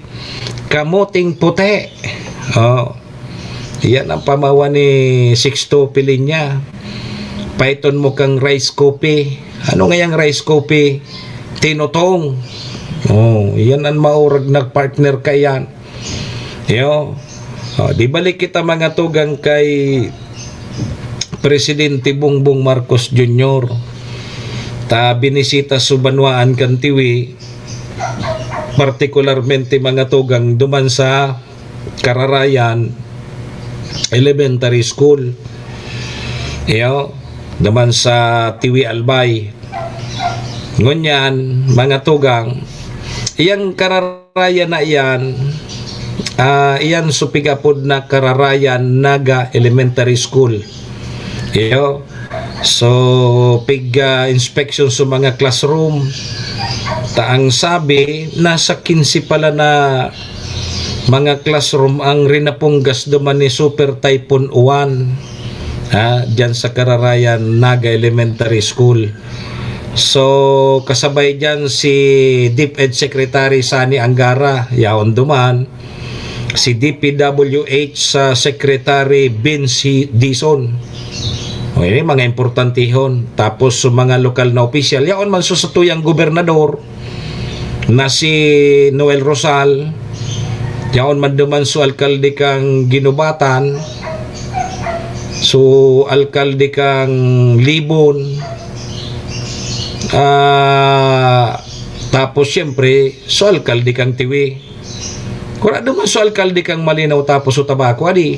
kamuting puti. Oh. Yan ang pamawan ni Sixto Pilinya. Paiton mo kang rice coffee. Ano nga yang rice coffee? Tinutong. Oh, yan ang maurag nagpartner ka yan. Yo. Oh, di balik kita mga tugang kay Presidente Bongbong Marcos Junior. Ta binisita sa banwaan kan Tiwi, partikularmente mga tugang duman sa Kararayan Elementary School. Iyo, duman sa Tiwi Albay. Ngunyan, mga tugang, iyang Kararayan na iyan, ah, iyan so pigapod na Kararayan Naga Elementary School. Iyo. So, pig, ah, inspection sa mga classroom. Ta ang sabi, nasa quince pala na mga classroom ang rinapunggas duman ni Super Typhoon Uwan, ha, diyan sa Kararayan Naga Elementary School. So, kasabay diyan si DepEd Secretary Sonny Angara, yaon duman. Si DPWH sa Secretary Vince Dizon. O, ini mga importantehon. Tapos, sa mga lokal na opisyal, yaon man sa satuyang gobernador na si Noel Rosal, yaon man duman sa alkalde kang Guinobatan, so alkalde kang Libon, ah, tapos siyempre, so alkalde kang Tiwi. Wala duman so alkalde kang Malinaw tapos so Tabaco, adi.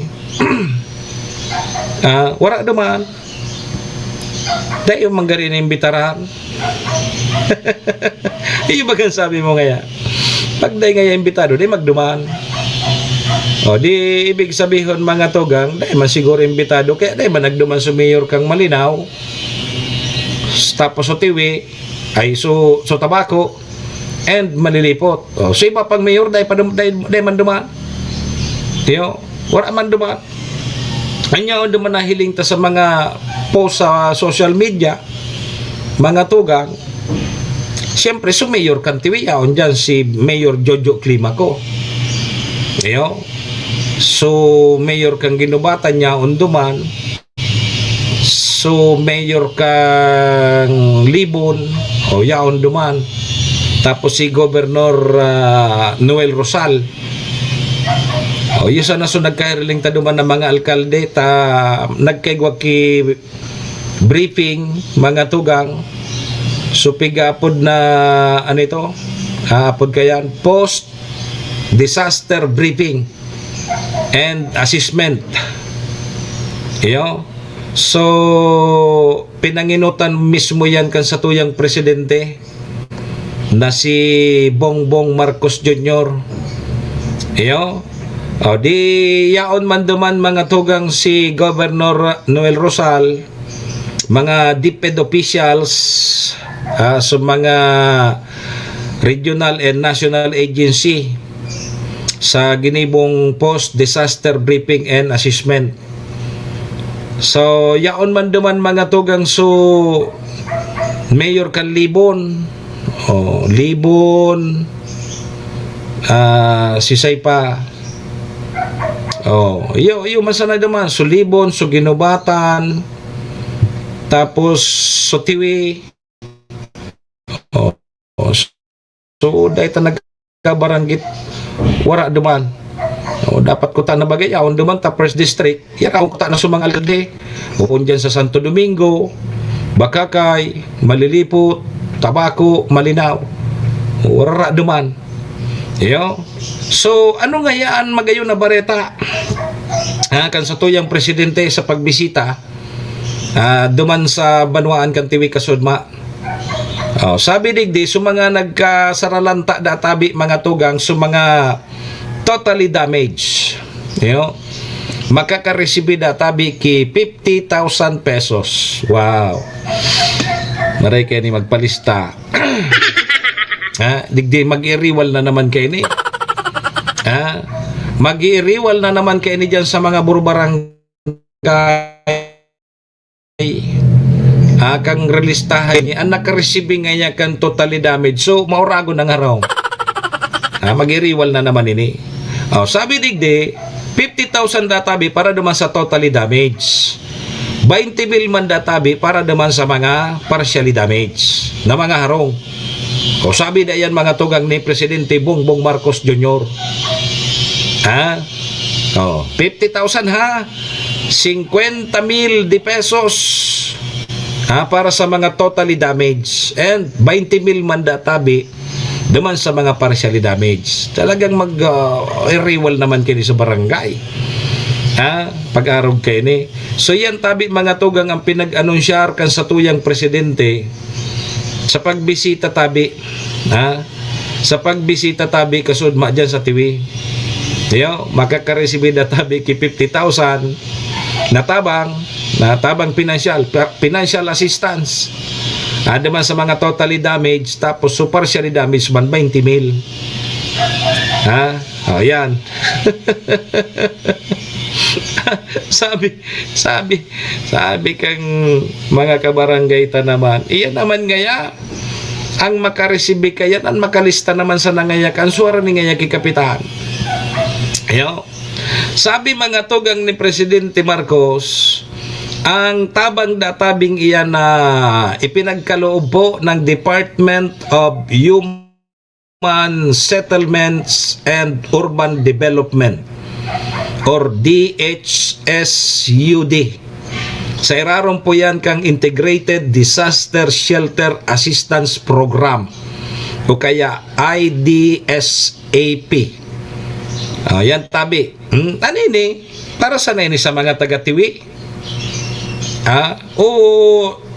Ah, wala duman. Dai man gari na imbitaran. Iyo bagang sabi mo ngaya. Pag dai ngaya imbitado, dai magduman. O, di ibig sabihon, mga tugang, dai man siguro imbitado, kaya dai man nagduman so mayor kang Malinaw. Tapos so Tiwi, ay so, so Tabaco, and Malilipot. O, so iba pang mayor, dai pa dum-, dai, dai man duman. Tiyo, wala man duman. Anya, on duman nahiling ta sa mga post sa social media, mga tugang, siyempre, so mayor kan Tiwi, yaon diyan si Mayor Jojo Climaco. Iyo. So, mayor kan Guinobatan, yaon duman. So, mayor kang Libon, o, yaon duman. Tapos si Gobernador, ah, Noel Rosal. O, iyo sana so nagkahiriling ta duman na mga alkalde, ta nagkaigwa ki briefing, mga tugang. So, pigapod na, ano ito? Ah, apod kayan, post disaster briefing and assessment. Iyo. So, pinanginutan mismo yan kan satuyang presidente na si Bongbong Marcos Junior. Iyo. O, di yaon man duman, mga tugang, si Governor Noel Rosal, mga DepEd officials, ah, sa mga regional and national agency sa ginibong post disaster briefing and assessment. So, yaon man duman, mga tugang, so Mayor kan Libon, o, Libon, ah, sisay pa, o, iyo, iyo, masa na duman, so Libon, so Guinobatan, tapos so Tiwi, o, o, so, dai ta nagkabaranggit, wara duman. O, dapat kuta na bagay, yaon duman ta first district, yaon kuta na sa mga alkalde. Bukon dyan sa Santo Domingo, Bacacay, Malilipot, Tabaco, Malinao. Warara duman. Iyo. So, ano nga yan magayon na bareta? Ah, kan sa tuyang presidente sa pagbisita, ah, duman sa banwaan kan Tiwi Kasudma. Oh, sabi digdi, so mga nagkasaralanta da tabi, mga tugang, so mga totally damaged. Iyo. Makakaresibi da tabi ki fifty thousand pesos. Wow. Maray kayo ni magpalista. Ha? Digdi, mag-iriwal na naman kayo ni. Ha? Mag-iriwal na naman kayo ni dyan sa mga burbarangay. Ah, kang relistahay ni, ang nakaresibi nga niya kan totally damage. So, mauragon na nga raw. Ah, mag-iriwal na naman ini. Oh, sabi digdi, fifty thousand da tabi para duman sa totally damage. Twenty mil man da tabi para duman sa mga partially damage na mga harong. O sabi da yan, mga tugang ni Presidente Bongbong Marcos Junior. Ha? Oh, fifty thousand ha? Cincuenta mil de pesos. Ha, para sa mga totally damage. And twenty mil man da tabi duman sa mga partially damage. Talagang mag, ah, iriwal naman kini sa barangay. Ha? Pag-arog kayo ni. So yan tabi, mga tugang, ang pinag-anunsyar kan satuyang presidente sa pagbisita tabi. Ha? Sa pagbisita tabi kasudma dyan sa Tiwi. Yo, makakaresibi da tabi ki fifty thousand na tabang, na tabang financial, pa-, financial assistance. Ah, duman sa mga totally damaged, tapos so partially damaged man, twenty mil. Ha? O, yan. Sabi, sabi, sabi kang mga kabarangay ta naman, iyan naman ngaya, ang makaresibi kayan, ang makalista naman sa nangayakan, suwara ni ngaya ki Kapitan. Ayo. Sabi, mga tugang ni Presidente Marcos, ang tabang da tabing iyan na ipinagkaloob po ng Department of Human Settlements and Urban Development or D H S U D. Sa irarom po yan kang Integrated Disaster Shelter Assistance Program o kaya I D S A P. Ah, yan tabi. Hmm? Ano ini? Para sa ini sa mga taga-Tiwi? Ah, o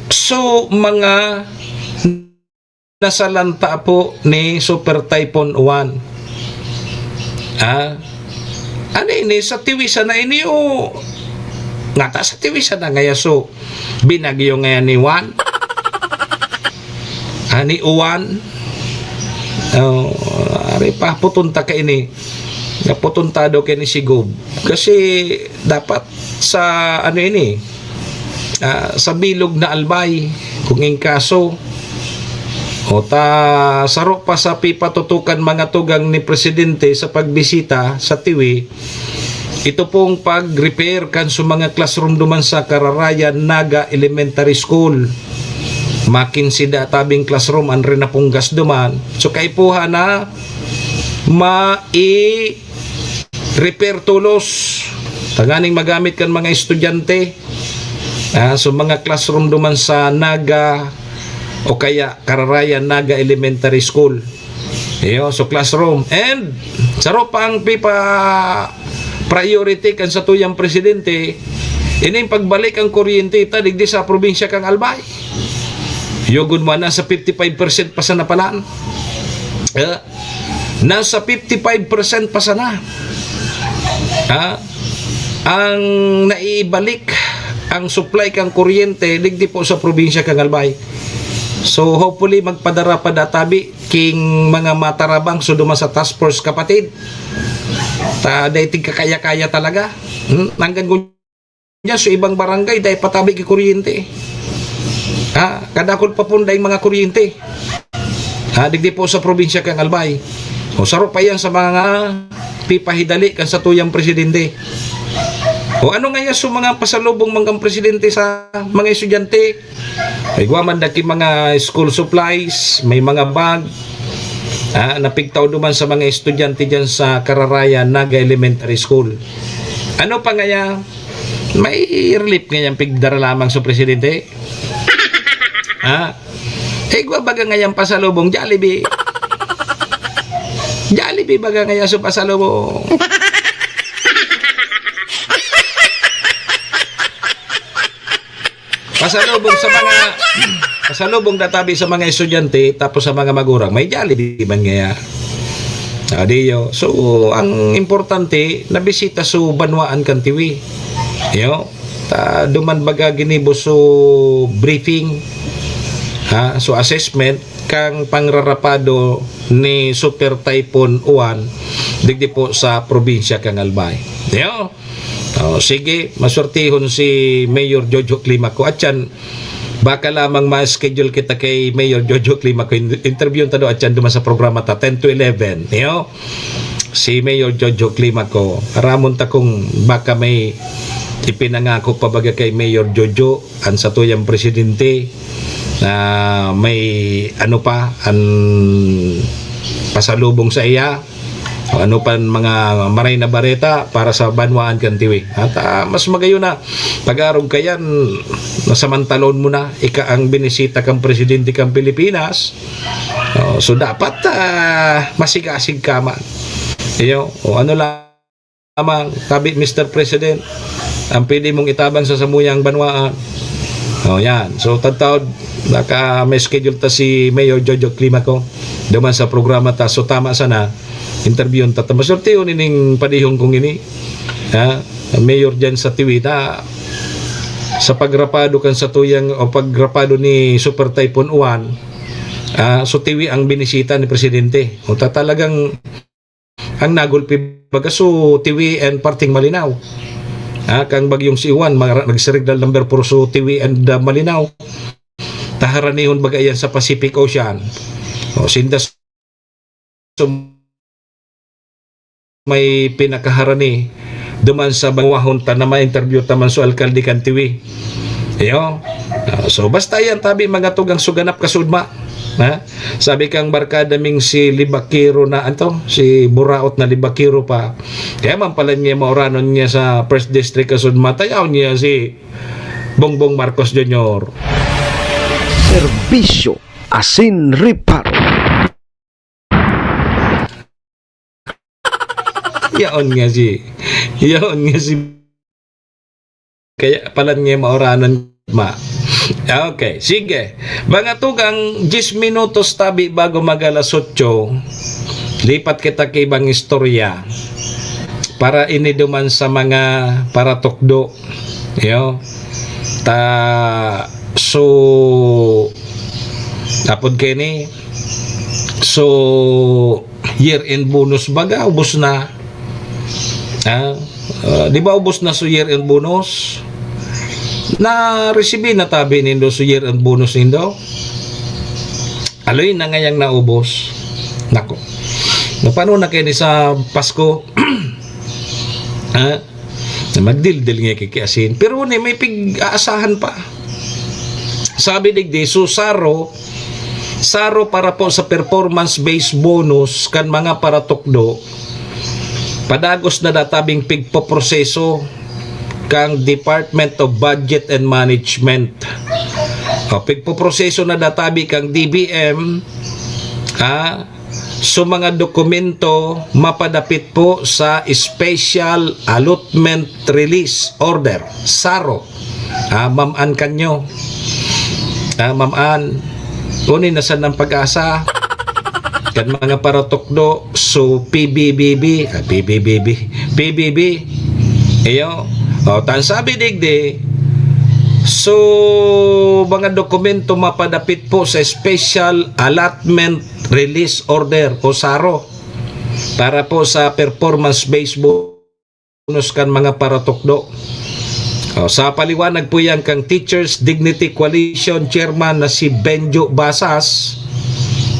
so mga nasalanta po ni Super Typhoon Uwan. Ah, ano ini? Sa Tiwi sana ini o ngata sa Tiwi sana ngaya so binagyo ngaya ni Juan? Ah, ni Uwan? Oh, ari pa, putunta ka ini. Naputuntado ka ni si Gob. Kasi dapat sa ano ini, ah, sa bilog na Albay, kung in kaso. O ta, saro pa sa pipatutukan mga tugang ni Presidente sa pagbisita sa Tiwi, ito pong pag-repair kan sa mga classroom duman sa Kararayan Naga Elementary School. Makin sida tabing classroom an rinapunggas duman. So, kaipuhan na mai-repair tolos tanganing magamit kan mga estudyante. Ah, so mga classroom duman sa Naga o kaya Kararayan Naga Elementary School. Iyo, so classroom. And saro pa ang pipa-priority kan satuyang presidente, ining pagbalik ang kuryente ta digdi sa probinsya kang Albay. Yugod mo, nasa fifty-five percent pa sana palan. Eh, nasa fifty-five percent pa sana. Ha? Ang naibalik ang supply kang kuryente digdi po sa probinsya kang Albay. So, hopefully, magpadara pa da tabi king mga matarabang so duman sa task force, kapatid. Ta, dai tig kakaya-kaya talaga. Hmm? Nanggan ko niya, so ibang barangay, dai pa tabi ki kuryente. Ha? Kadakul pa pun daing mga kuryente. Ha? Digdi po sa probinsya kang Albay. O, saro pa yan sa mga pipahidali kan satuyang presidente. O, ano nga yan so mga pasalubong man kang presidente sa mga estudyante? May igwa man da ki mga school supplies, may mga bag. Ah, napigtao duman sa mga estudyante diyan sa Kararayan Naga Elementary School. Ano pa ngaya? May relief ngayang pigdara lamang sa presidente? Ha? Igwa baga ngayang pasalubong, Jollibee. Jollibee baga ngaya sa pasalubong. Pasalubong sa mga, pasalubong na tabi sa mga estudyante, tapos sa mga magurang, may Jollibee man ngaya. Ah, diyo. So, ang importante, nabisita so banwaan kan Tiwi. Yo, ta, duman baga ginibo so briefing, ha, so assessment, kang pangrarapado ni Super Typhoon Uwan, digdi po sa probinsya kang Albay. Yo. Oh, sige, maswertehon si Mayor Jojo Climaco. At yan, baka lamang ma-schedule kita kay Mayor Jojo Climaco. In-, interviewon ta daw at yan duman sa programa ta, ten to eleven. Yo? Si Mayor Jojo Climaco. Aramon ta kung baka may ipinangako pa baga kay Mayor Jojo, ang satuyang presidente, na may ano pa, ang pasalubong sa iya. O ano pa ang mga maray na bareta para sa banwaan kan Tiwi. At, ah, mas magayon na pag-arog ka yan, nasamantalon mo na, ika ang binisita kang presidente kang Pilipinas. Oh, so dapat, ah, masigasig ka man. Iyo, o ano lamang, tabi, Mister President, ang pwede mong itabang sa samuyang banwaan. O yan. So, tadtaod, naka, may schedule ta si Mayor Jojo Climaco duman sa programa ta. So, tama sana, interviewon ta. Maswertehon ining padihon kong ini. Ha? Mayor dyan sa Tiwi, ta, sa pagrapado kan satuyang, o pagrapado ni Super Typhoon Uwan, ah, so Tiwi ang binisita ni Presidente. O ta, talagang ang nagulpi baga so Tiwi and parting Malinao. Ah, kang bagyong si Uwan, mga, nagsignal number four so Tiwi and, ah, Malinao. Taharanihon baga yan sa Pacific Ocean. O, sinda so may pinakaharani duman sa banwahon ta na ma-interview ta man so alkalde kan Tiwi. Iyo. Ah, so, basta yan, tabi, mga tugang suganap kasudma. Ha? Sabi kang barkada ming si Libakiro na, anto? Si Buraot na Libakiro pa. Kaya man pala niya mauranon niya sa First District kasudma, tayaw niya si Bongbong Marcos Junior. Serbisyo asin reparo. Yaon nga si, yaon nga si, kaya pala niya mauranan ma. Okay, sige. Mga tugang, diyes minutos tabi bago mag alas otso, lipat kita kay ibang istorya para ini duman sa mga paratukdo. Yo. Ta, so, apod kini, so, year-end bonus baga, ubos na. Ah, ah, di ba ubos na so year-end bonus? Na-receive na tabi nindo so year-end bonus nindo? Aloy na ngayang naubos. Nako. Napano na kayo ni sa Pasko? Ha? Magdildil nga kikiasin. Pero ni, may pig-aasahan pa. Sabi digdi, so saro, saro para po sa performance-based bonus kan mga paratukdo, padagos na databing pigpoproseso kang Department of Budget and Management. O, pigpoproseso na databi kang D B M, ha? So, mga dokumento mapadapit po sa Special Allotment Release Order, saro. Ah, mam-an kanyo. Ah, mam-an. Kunin na san ang pag-asa. Kan mga paratukdo, so P B B B, ah, P B B B, P B B, iyo. O, tan sabi digdi, so, mga dokumento mapadapit po sa Special Allotment Release Order o saro para po sa performance-based bonus kan mga paratukdo. O, sa paliwanag po yan kang Teachers Dignity Coalition Chairman na si Benjo Basas,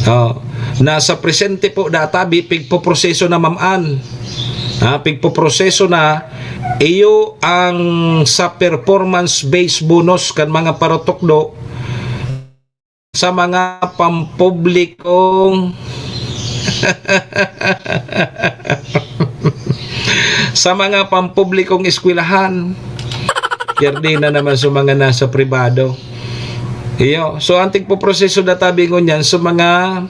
o, na sa presente po databi, pigpoproseso na mam-an. Ha, pigpoproseso na iyo ang sa performance-based bonus kan mga paratukdo sa mga pampublikong, Sa mga pampublikong eskwelahan, pierde na naman sa mga nasa pribado. Iyo. So, ang tigpoproseso da tabi ngunyan sa mga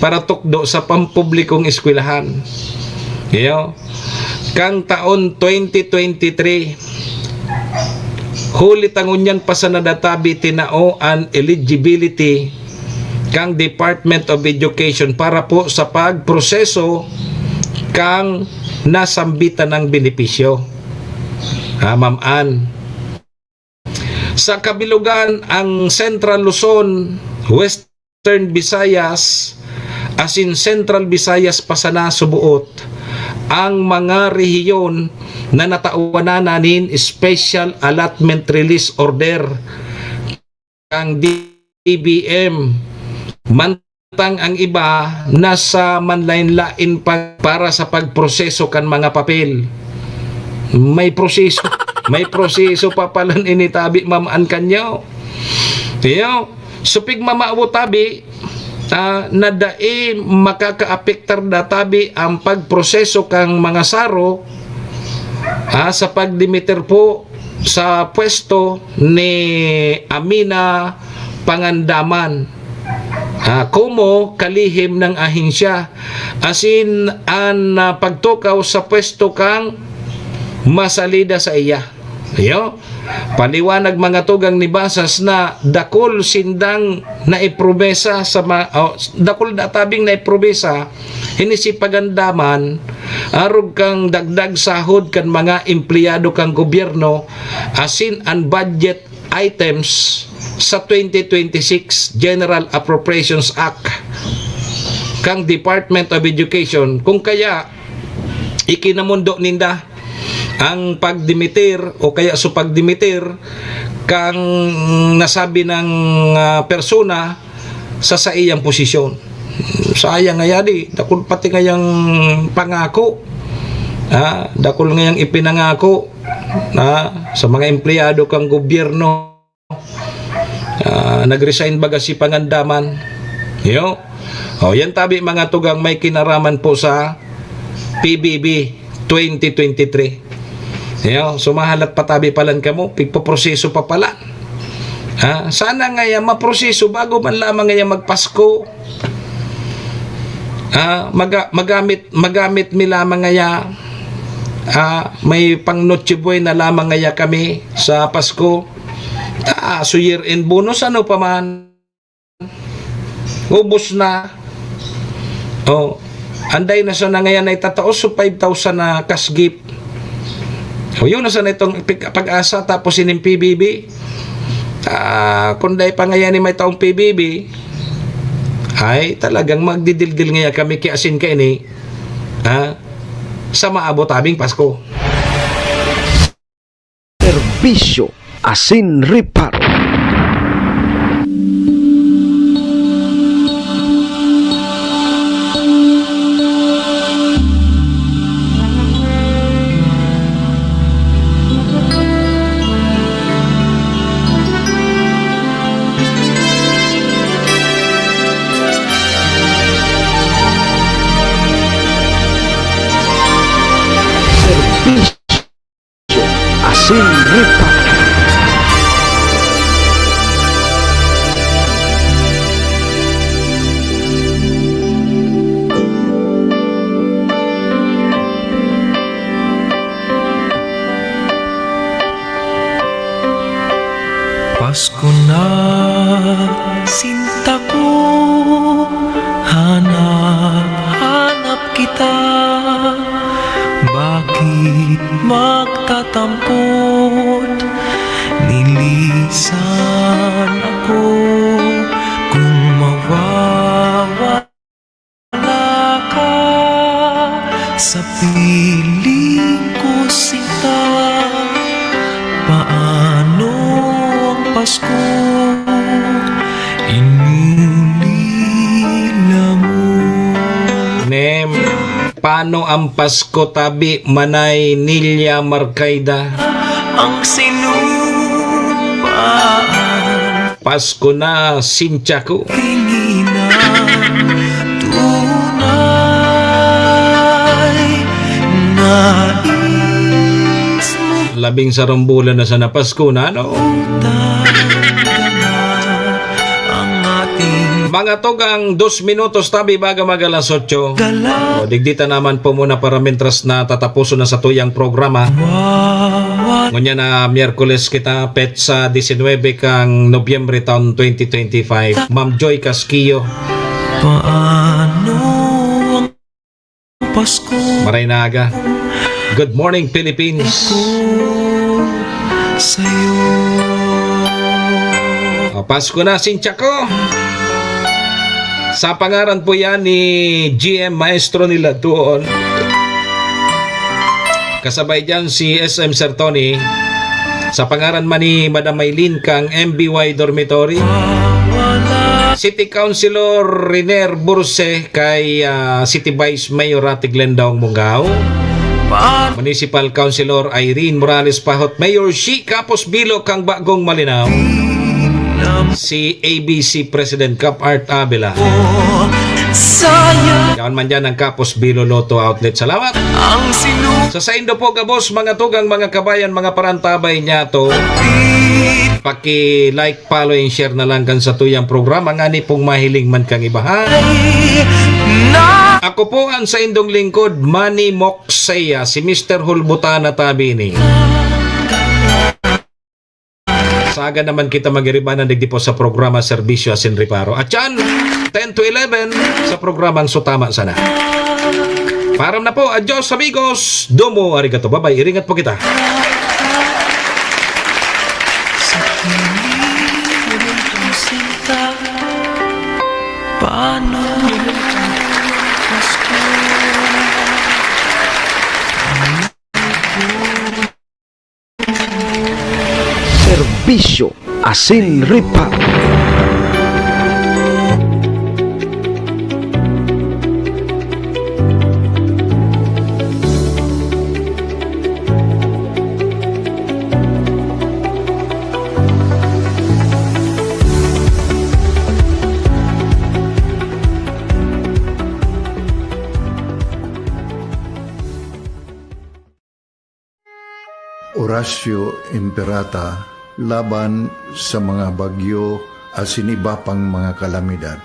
paratukdo sa pampublikong eskwelahan. Iyo. Kang taon twenty twenty-three, huli ta ngunyan pa sana da tabi tinao an eligibility kang Department of Education para po sa pagproseso kang nasambitan ng benepisyo. Ah, Ma'am Ann. Sa kabilugan, ang Central Luzon, Western Visayas, asin Central Visayas pa sana subuot, ang mga rehiyon na natawan na nin Special Allotment Release Order kang D B M. Mantang ang iba, nasa manlaen-laen pa para sa pagproseso kan mga papel. May proseso, may proseso pa palan ini tabi, Ma'am Ann, kanyo. Iyo, supig mamawo tabi, ah, na dai makakaapektar da tabi ang pagproseso kang mga saro, ah, sa pagdimiter po sa pwesto ni Amina Pangandaman, ah, komo kalihim ng ahensya, asin an, ah, pagtukaw sa pwesto kang masalida sa iya. Iyo, paliwanag mga tugang ni Basas na dakul sindang naipromesa sa ma-, oh, dakul da tabing naipromesa ini si Pangandaman, arog kang dagdag sahod kan mga empleyado kan gobyerno asin an budget items sa twenty twenty-six General Appropriations Act kang Department of Education. Kung kaya, ikinamundo ninda ang pagdimitir o kaya sa pagdimitir kang nasabi ng, ah, persona sa saiyang posisyon. Sayang ngaya di, dakul pati ngayang pangako. Ah, dakul ngayang ipinangako, ah, sa mga empleyado kang gobyerno. Ah, nag-resign baga si Pangandaman. Yo. O, yan tabi mga tugang may kinaraman po sa P B B twenty twenty-three. Yo, sumahalat pa tabi palan kamo, pigpoproseso pa pala. Ah, sana ngaya maproseso bago man lamang ngaya magpasko. Ah, maga-, magamit, magamit mi lamang ngaya, ah, may pang Noche Buena lamang ngaya kami sa Pasko. Ah, so year-end bonus, ano pa man. Ubos na. Oh, anday na sana ngaya na itataos so five thousand na cash gift. O, yun na sana itong pig-, Pag-asa, tapos ining P B B. Ah, kung dai pa ngaya ni may taong P B B, ay talagang magdidildil ngaya kami ki asin kaini, ha, sa maabot abing Pasko. Serbisyo asin reparo. Serbisyo asin reparo. Pasko na, sinta ko, hanap-hanap kita. Bakit magtatampot? Nilisan ako kung mawawala ka sa piling ko, sinta. Paano ang Pasko? Inuli lamang. Nem, paano ang Pasko tabi, Manay Nilia Markayda? Ang sinumpaan. Pasko na, sinta ko. Tinginan, tunay. Labing sarong bulan na sana Pasko na, no? Mga tugang, dos minutos tabi baga mag alas otso. O, digdi ta naman po muna para mientras na tatapuson na satuyang programa. Ngunyan na Miyerkules kita, petsa disinwebe kan Nobyembre taon twenty twenty-five. Ma'am Joy Casquillo. Paano ang Pasko? Maray na aga. Good morning, Philippines. Sa'yo. O, Pasko na, Sintia ko. Sa pangaran po yan ni G M Maestro nila doon. Kasabay dyan si S M Sir Tony. Sa pangaran man ni Madam Maylin kang M B Y Dormitory. City Councilor Riner Burse kay, ah, City Vice Mayor Ate Glendaw Mungao. Municipal Councilor Irene Morales Pahot, Mayor Shi Kapos Bilo kang Bagong Malinao. Si A B C President Cap Art Abela. Yaon man dyan ang Kapos Bilo Lotto Outlet. Salamat. Sa saindo po, gabos, mga tugang, mga kabayan, mga parantabay niya to. Paki-like, follow, and share na lang kan satuyang programa ngani pong mahiling man kang ibahan. Ako po ang saindong lingkod, Manny Moksaya, si Mister Hulbutana Tabini. Saga naman kita magiribanan digdi po sa programa Serbisyo Asin Reparo. At yan, ten to eleven sa programang Sutama Sana. Param na po, adios amigos. Domo arigato, babay, iringat po kita. Paano? Serbisyo asin reparo. Oratio Imperata laban sa mga bagyo asin iba pang mga kalamidad.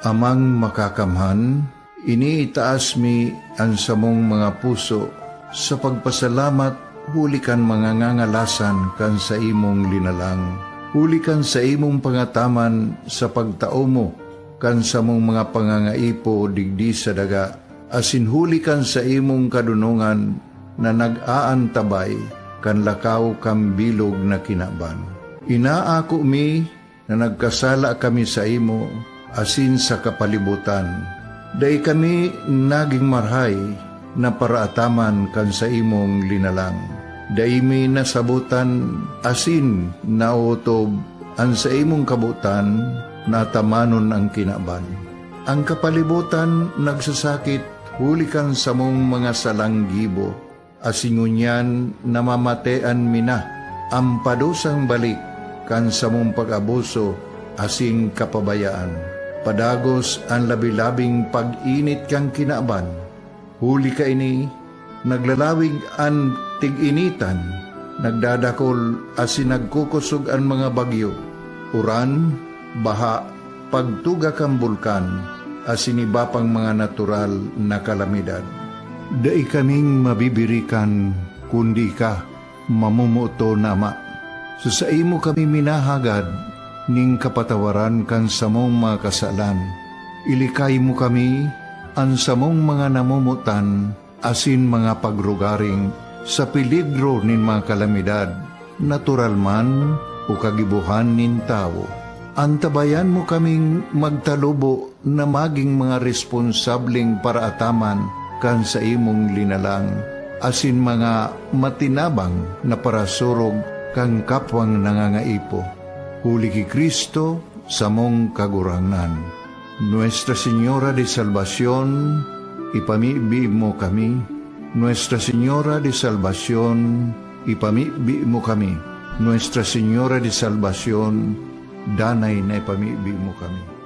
Amang Makakamhan, iniitaas mi an samong mga puso sa pagpasalamat huli kan mga ngangalasan kan saimong linalang, huli kan saimong pangataman sa pagtao mo kan samong mga pangangaipo digdi sa daga, asin huli kan saimong kadonongan na nag-aantabay kan lakaw kan bilog na kinaban. Inaako mi na nagkasala kami saimo asin sa kapalibotan. Dai kami nagin marahay na paraataman kan saimong linalang. Dai mi nasabotan asin naotob an saimong kabotan na atamanon an kinaban. An kapalibotan nagsasakit huli kan samong mga salang gibo, asin ngunyan namamatean mi na an padusang balik kan samong pag-abuso asin kapabayaan. Padagos an labi-labing pag-init kan kinaban. Huli kaini, naglalawig an tig-initan, nagdadakol asin nagkukosog an mga bagyo, uran, baha, pagtuga kan bulkan, asin iba pang mga natural na kalamidad. Dai kaming mabibirikan, kundi ika, mamomoton na Ama. Sa saimo kami minahagad nin kapatawaran kan samong mga kasalan. Ilikay mo kami, an samong mga namomotan, asin mga pagrugaring sa peligro nin mga kalamidad, natural man o kagibohan nin tawo. Antabayan mo kaming magtalubo na magin mga responsableng paraataman kan saimong linalang, asin mga matinabang na parasurog kan kapwang nangangaipo. Huli ki Cristo, samong Kagurangnan. Nuestra Señora de Salvacion, ipamibi mo kami. Nuestra Señora de Salvacion, ipamibi mo kami. Nuestra Señora de Salvacion, danay na ipamibi mo kami.